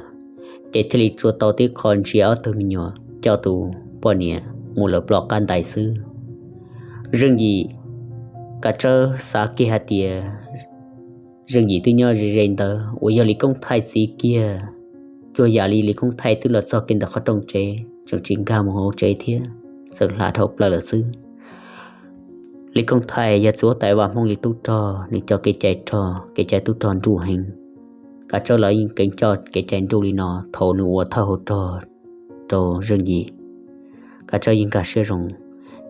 ces thiaj li tsuas tau tib qho ntsia ob tug me nyuam coj tus poj niam mus lawm ploj qab ntais xwb. Zeej Yim, Kav Tsawb xav kiag hais tias Zeej Yim twb nyob ze ze ntawd uas yog Lis Koob Thaij txiv kiag, cuag yam li Lis Koob Thaij twb los txog kiag ntawm qhov rooj tsev, tseem tsis nkag mus hauv tsev thiab, txawm hla dhau plaws lawm xwb. Lis Koob Thaij yog txiv huab tais vaj Hmoob li tub rog, nws coj kev cai rog, kev cai tub rog nruj heev. Kav Tsawb los yeej keev coj kev cai nruj li no thaum nws ua thawj hauv rog rau Zeej Yim. Kav Tsawb yeej nkag siab zoo,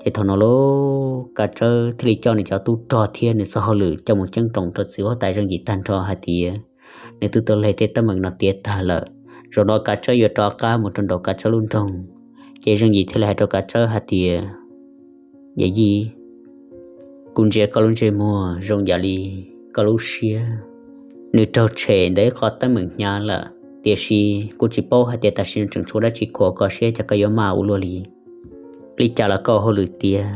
ces thaum no lauj Kav Tsawb thiaj li coj nws cov tub rog thiab nws txoj hauj lwm coj mus ceeb toom rau txiv huab tais Zeej Yim tag nrho hais tias nws twb tau hle tej teeb meem no tiav tag lawm. Zaum no Kav Tsawb yuav rov qab mus rau nraum Kav Tsawb lub nroog. Ces Zeej Yim thiaj li hais rau Kav Tsawb hais tias, Yawm Yij, kuv ntsia koj lub ntsej muag zoo yam li koj lub siab nws raug tshem ntawm ib qho teeb meem hnyav lawm, tiam sis kuv tsis paub hais tias tam sim no tseem tshuav dab tsi khuam koj siab ces koj yuav maj ua luaj li. Li cas los koj hauj lwm tiav,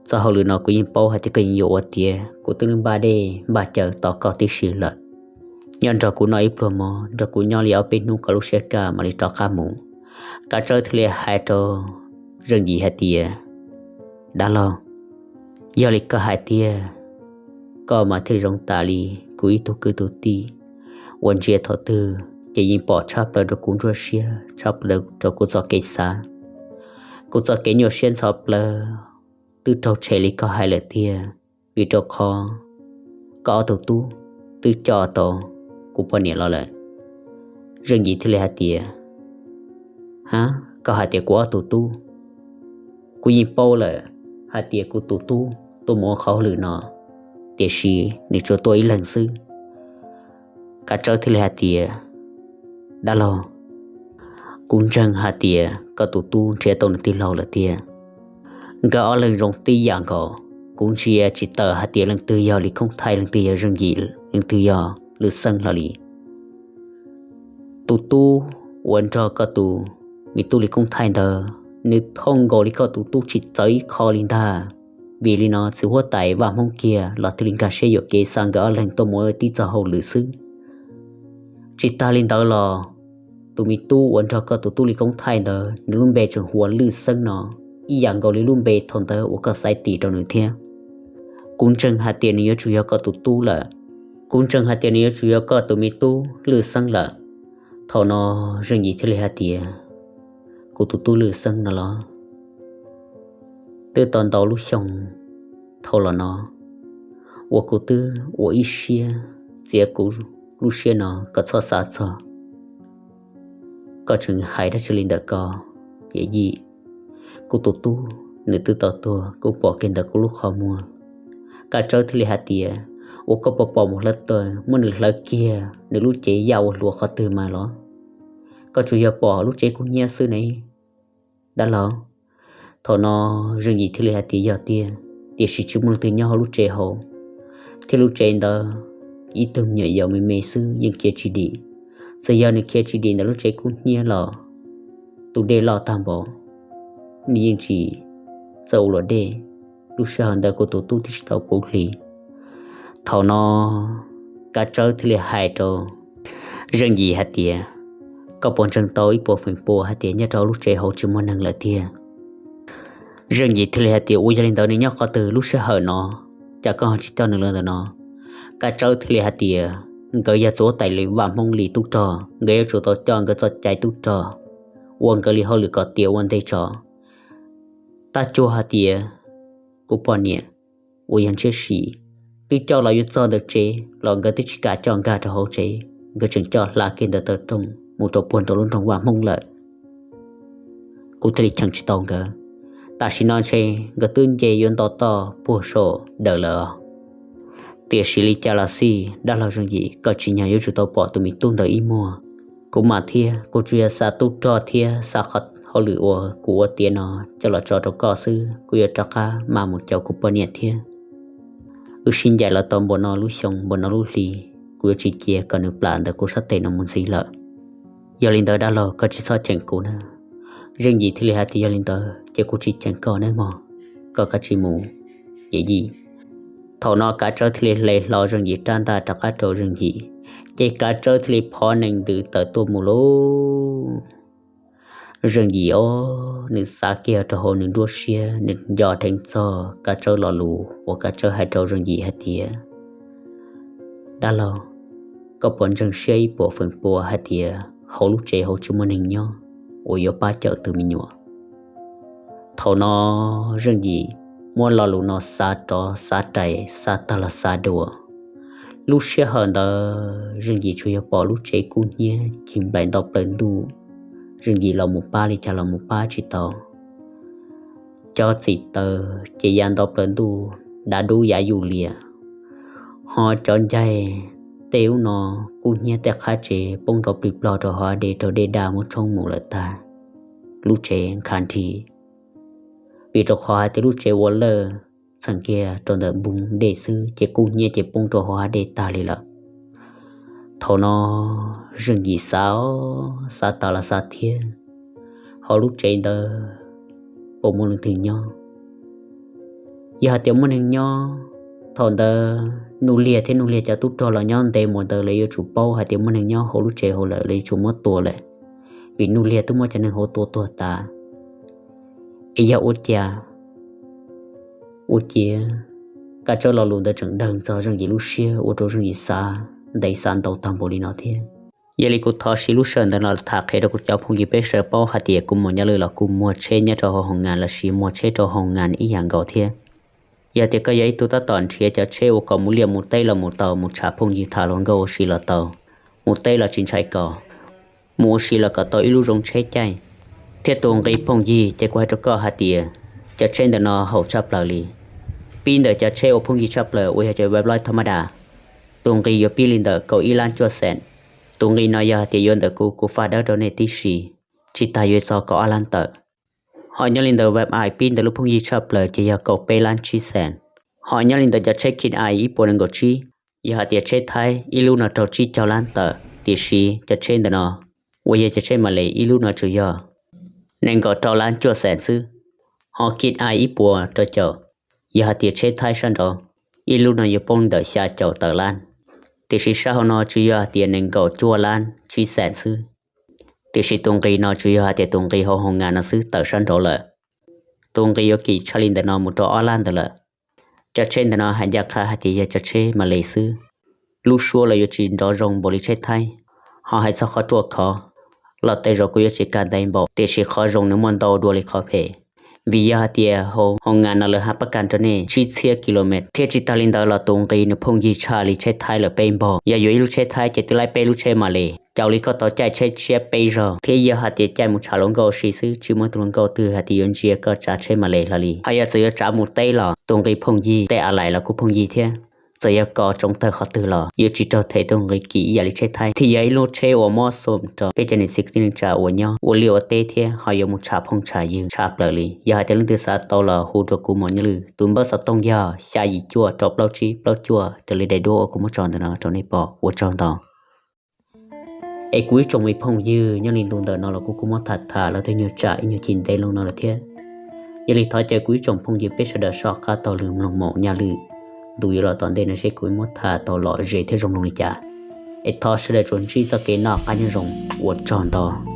txoj hauj lwm no kuv yeej paub hais tias koj yeej yuav ua tiav, kuv twb npaj dej npaj cawv tos koj tib si lawm. Nyob nrog kuv noj ib pluag mov, nrog kuv nyob li ob peb hnub koj lub siab kaj mam li rov qab mus. Kav Tsawb thiaj li hais rau Zeej Yim hais tias, Dab laug, yog li koj hais tiag, koj mas thiaj zoo tas li kuv ib tug kwv tug tij uas ntsia thaum twg ces yeej pom tshaj plaws rau kuv nruab siab, tshaj plaws rau kuv txoj kev xav. Kuv txoj kev nyuaj siab ntxhov plawv twb raug tshem li koj hais lawm tiag, vim rau qhov koj ob tug tub twb coj tau kuv poj niam los lawm. Zeej Yim thiaj li hais tias, Ha, koj hais tias kuv ob tug tub? Kuv yeej paub lawm hais tias kuv tus tub tuaj mus ua qhov hauj lwm no, tiam sis nws tsuas tuaj ib leeg xwb. Kav Tsawb thiaj li hais tias, Dab laug, Kuv ntseeg hais tias koj tus tub nrhiav tau nws tij laug lawm tiag. Nkawd ob leeg zoo tib yam nkaus. Kuv ntsia tsis tawm hais tias leej twg yog Lis Koob Thaij, leej twg yog Zeej Yim, leej twg yog Lwm Xeeb hlo li. Tus tub uas nrog koj tus me tub Lis Koob Thaij ntawd, nws thooj nkaus li koj tus tub tsis txawv ib qho li ntag. Vim li no txiv huab tais Vaj Hmoob kiag los thiaj li nkag siab yuam kev xa nkawd ob leeg tuaj mus ua tib txoj hauj lwm xwb. Tsis tas li ntawd los, tus me tub uas nrog koj tus tub Lis Koob Thaij ntawd, nws lub npe tseem hu ua Lwm Xeeb no, ib yam nkaus li lub npe thaum ntawd uas koj xaiv tis rau nws thiab. Kuv ntseeg hais tias nws yuav tsum yog koj tus tub lawm. Kuv ntseeg hais tias nws yuav tsum yog koj tus me tub Lwm Xeeb lawm. Thaum no Zeej Yim thiaj li hais tias, kuv tus tub Lwm Xeeb no los, twb tau ntau lub xyoo dhau los no uas kuv twb ua ib siab txiav kuv lub siab no kom txhob xav txog. Koj tseem hais dab tsi li ntawm ko? Yawm yij, kuv tus tub nws twb tau tuag, kuv pom kiag ntawm kuv lub qhov muag. Kab Tsawb thiaj li hais tias, ua koj pom pom mus hlawv taws muab nws hlawv kiag nws lub cev yaj ua hluas qhov twg mas los? Koj tsuas yog pom lub tsev kub hnyiab xwb ne, dab laug. Thaum no Zeej Yim thiaj li hais tias yog tiag, tiam sis tsis muaj leej twg nyob hauv lub tsev hauv, thiab lub tsev ntawd ib tug me nyuam yaus me me xwb yeej khiav tsis dim. Txawm yog nws khiav tsis dim ntawm lub tsev kub hnyiab los, tus dej loj tag npaum, nws yeej tsis txawj ua luam dej. Lub sij hawm ntawd kuv tus tub twb tsis tau puv hlis. Thaum no Kab Tsawb thiaj li hais rau Zeej Yim hais tias, koj puas ntseeg tau ib puas feem pua hais tias nyob rau lub tsev hauv tsis muaj neeg lawm tiag? Zeej Yim thiaj li hais tias, ua yog li ntawd nws nyob qhov twg lub sij hawm no, cas koj ho tsis coj nws los ntawm no? Kab Tsawb thiaj li hais tias, nkawd yog txiv huab tais Lis Vaj Hmoob li tub rog, nkawd yuav tsum tau coj nkawd txoj cai tub rog ua nkawd li hauj lwm kom tiav ua ntej tso. Tab cuag hais tias kuv poj niam uas yog Ntshiab Sim twb coj los yuav txog ntawm tsev los nkawd twb tsis kam coj nkag rau hauv tsev, nkawd tseem coj hla kiag ntawm taw rooj mus rau puag nraum lub nroog Vaj Hmoob lawm. Kuv thiaj li cheem tsis tau nkawd. Tam sim no ntshe nkawd twb nce yuav nto toj puag saum dawm lawm. Tiam sis li cas los xij dab laug Zeej Yim, koj tsim nyog yuav tsum tau pom tus me tub ntawd ib muag. Kuv mas thiab, kuv tsuas yog xa tub rog thiab xa qhov hauj lwm uas kuv ua tiav no coj los tso rau koj xwb, kuv yuav rov qab mam mus caum kuv poj niam thiab. Wb sib ncaim los tau npaum no lub xyoo npaum no lub hli, kuv yuav tsis cia kom nws plam ntawm kuv sab tes no mus ntxiv lawm. Yog li ntawd dab laug, koj tsis txhob cheem kuv na. Zeej Yim thiaj li hais tias, yog li ntawd ces kuv tsis cheem koj nawb mog, koj kav tsij mus. Yawm yij. Thaum no Kav Tsawb thiaj li hle hlo Zeej Yim rab ntaj rov qab rau Zeej Yim, ces Kav Tsawb thiaj li phov nees ntws tawm tuaj mus lauj. Zeej Yim os, nws xav kiag rau hauv nws nruab siab, nws nco dheev txog Kav Tsawb lo lus uas Kav Tsawb hais rau Zeej Yim hais tias, dab laug, koj puas ntseeg siab ib puas feem pua hais tias hauv lub tsev hauv tsis muaj neeg nyob uas yuav pab cawm tus me nyuam? Thaum no Zeej Yim muab lo lus no xav rov xav rais, xav tag los xav dua. Lub sij hawm ntawd Zeej Yim tsuas yog pom lub tsev kub hnyiab cig nplaim nto plaws ntuj. Zeej Yim los mus pab li cas los mus pab tsis tau. Cov txim taws ces ya nto plaws ntuj, dav dub yav yuj lias, ho cov ncaig tej ub no kub hnyiab tej qab tsev poob nrov plig plog rau hauv dej, raug dej daj muab tshoob mus lawm tag. Lub tsev nkhav nrig, vim rau qhov hais tias lub tsev ua lawj txheem kiag rau ntawm npoo dej xwb ces kub hnyiab ces poob rau hauv hav dej tag li lawm. Thaum no Zeej Yim xav, xav tas los xav thiab, hauv lub tsev ntawd puas muaj leej twg nyob? Yog hais tias muaj neeg nyob, thaum ntawd Nuj Liag thiab Nuj Liag cov tub rog los nyob ntev mus ntawd lawv yuav tsum paub hais tias muaj neeg nyob hauv lub tsev hauv lawm, lawv yuav tsum muab tua lawm, vim Nuj Liag twb muab cov neeg hauv tua tuag tas. Es yog ua cas, ua ciav Kav Tsawb lo lus ntawd tseem dawg ntxog Zeej Yim lub siab ua rau Zeej Yim xav ntev xav ntau tag npaum li no thiab. Yog li kuv thov siv lub sij hawm ntawd no tham qhia rau kuv cov phooj ywg peb sawv paub hais tias kuv mus nyob lwm los kuj muag tsheb nyob rau hauv hoo nas lossis muag tsheb rau hoo nas ib yam nkaus thiab. Yog tias koj yog ib tug tab tom nrhiav cov tsheb uas kom mus liaj mus teb los mus tau, mus tsham phooj ywg tham hluas nkauj ua si los tau, mus teb los tsis ntshai kos, mus ua si los kom tau ib lub zoo tsheb caij, thiab tus nqi phooj ywg ces kuv hais rau koj hais tias cov tsheb ntawm no haum tshaj plaws li. Pib ntawm cov tsheb uas phooj ywg tshaj plaws uas yog cov Wrangler thas mas das, tus nqi yuav pib li ntawm kaum ib lab cuaj xees. Tus nqi no yog hais tias yuav ntawm kuv, kuv faj dawb rau nej tib si. tsis tas yuav txog kaum ob lab tawm. Ho nyob li ntawm Vim Ai pib ntawm lub phooj ywg tshaj plaws ces yog kaum peb lab tsib xees. Ho nyob li ntawm cov tsheb Kit Ai ib puas nees nkaum tsib, yog hais tias tsheb Thaib ib lub no raug tsib caug lab tawm, tiam sis cov tsheb ntawm no uas yog cov tsheb Malis ib lub no tsuas yog nees nkaum rau lab cuaj xees xwb. Ho Kit Ai ib puas rau caum, yog hais tias tsheb Thaib sab nraud, ib lub no yuav poob ntawm xya caum tawm lab, tiam sis sab hauv no tsuas yog hais tias nees nkaum cuaj lab tsib xees xwb. Tiam sis tus nqi no tsuas yog hais tias tus nqi hauv hoo nas no xwb, tawm sab nraud lawm. Tus nqi yuav kim tshaj li ntawm no mus rau ob lab ntawd lawm. Cov tsheb ntawm no hais ncaj qha hais tias yog cov tsheb Malis xwb. Lub suab los yuav tsis nrov zoo npaum li tsheb Thaib. Ho hais txog qhov ruaj khov los tej zaum kuj yuav tsis kaj ntau npaum, tiam sis qhov zoo nws muaj ntau dua li qhov phem. Vim yog hais tias hoo nas no lawv hab pab kaj rau nej tsib txhiab kilomev, thiab tsis tas li ntawd los tus nqi nws phooj ywg tshaj li tsheb Thaib lawm peb npaug. Yog yuav ib lub tsheb Thaib ces twb laib peb lub tsheb Malis, caum li koj tau caij tsheb tshiab peb zaug, thiab yog hais tias caij mus tsham hluas nkauj ua si xwb, tsis muaj tus hluas nkauj twg hais tias yuav ntsia koj tsav tsheb Malis hlo li. Ho yog txawm yuav tsav mus teb los tus nqi phooj ywg, tej a lais los kuj phooj ywg thiab. Txawm yog kov tsoov tawg qhov twg los yuav tsis raug them tus nqi kim ib yam li tsheb Thaib, thiab yog ib lub tsheb uas mob xoo rau peb cov niam txiv kwv tij neej tsa uas nyob ua liaj ua teb thiab ho yuav mus tsham phooj tsham ywg tshaj plaws li. Yog hais tias leej twg xav tau los hu rau kuv Mos Nyob Lwm, tus npawb xov tooj yog xya yim cuaj rau plaub tsib plaub cuaj, raws li daim duab uas kuv muab tso ntawm no rau nej pom. Ua tsaug ntau. Es kuv ib tsoom me phooj ywg, nyob li ntu ntawm no los kuv kuj muab tham tham los twb nyuag tsam ib nyuag chim ntev loo no lawm thiab. Yog li thov caw kuv ib tsoom phooj ywg peb sawv daws soj qab taug lw mloog Mos Nyob Lwm ntu yuav los tom ntej no seb kuv muab tham tau lom zem thiab zoo loo li cas. Es thov sawv daws tsuas ntsib txoj kev noj qab nyob zoo, ua tsaug ntau.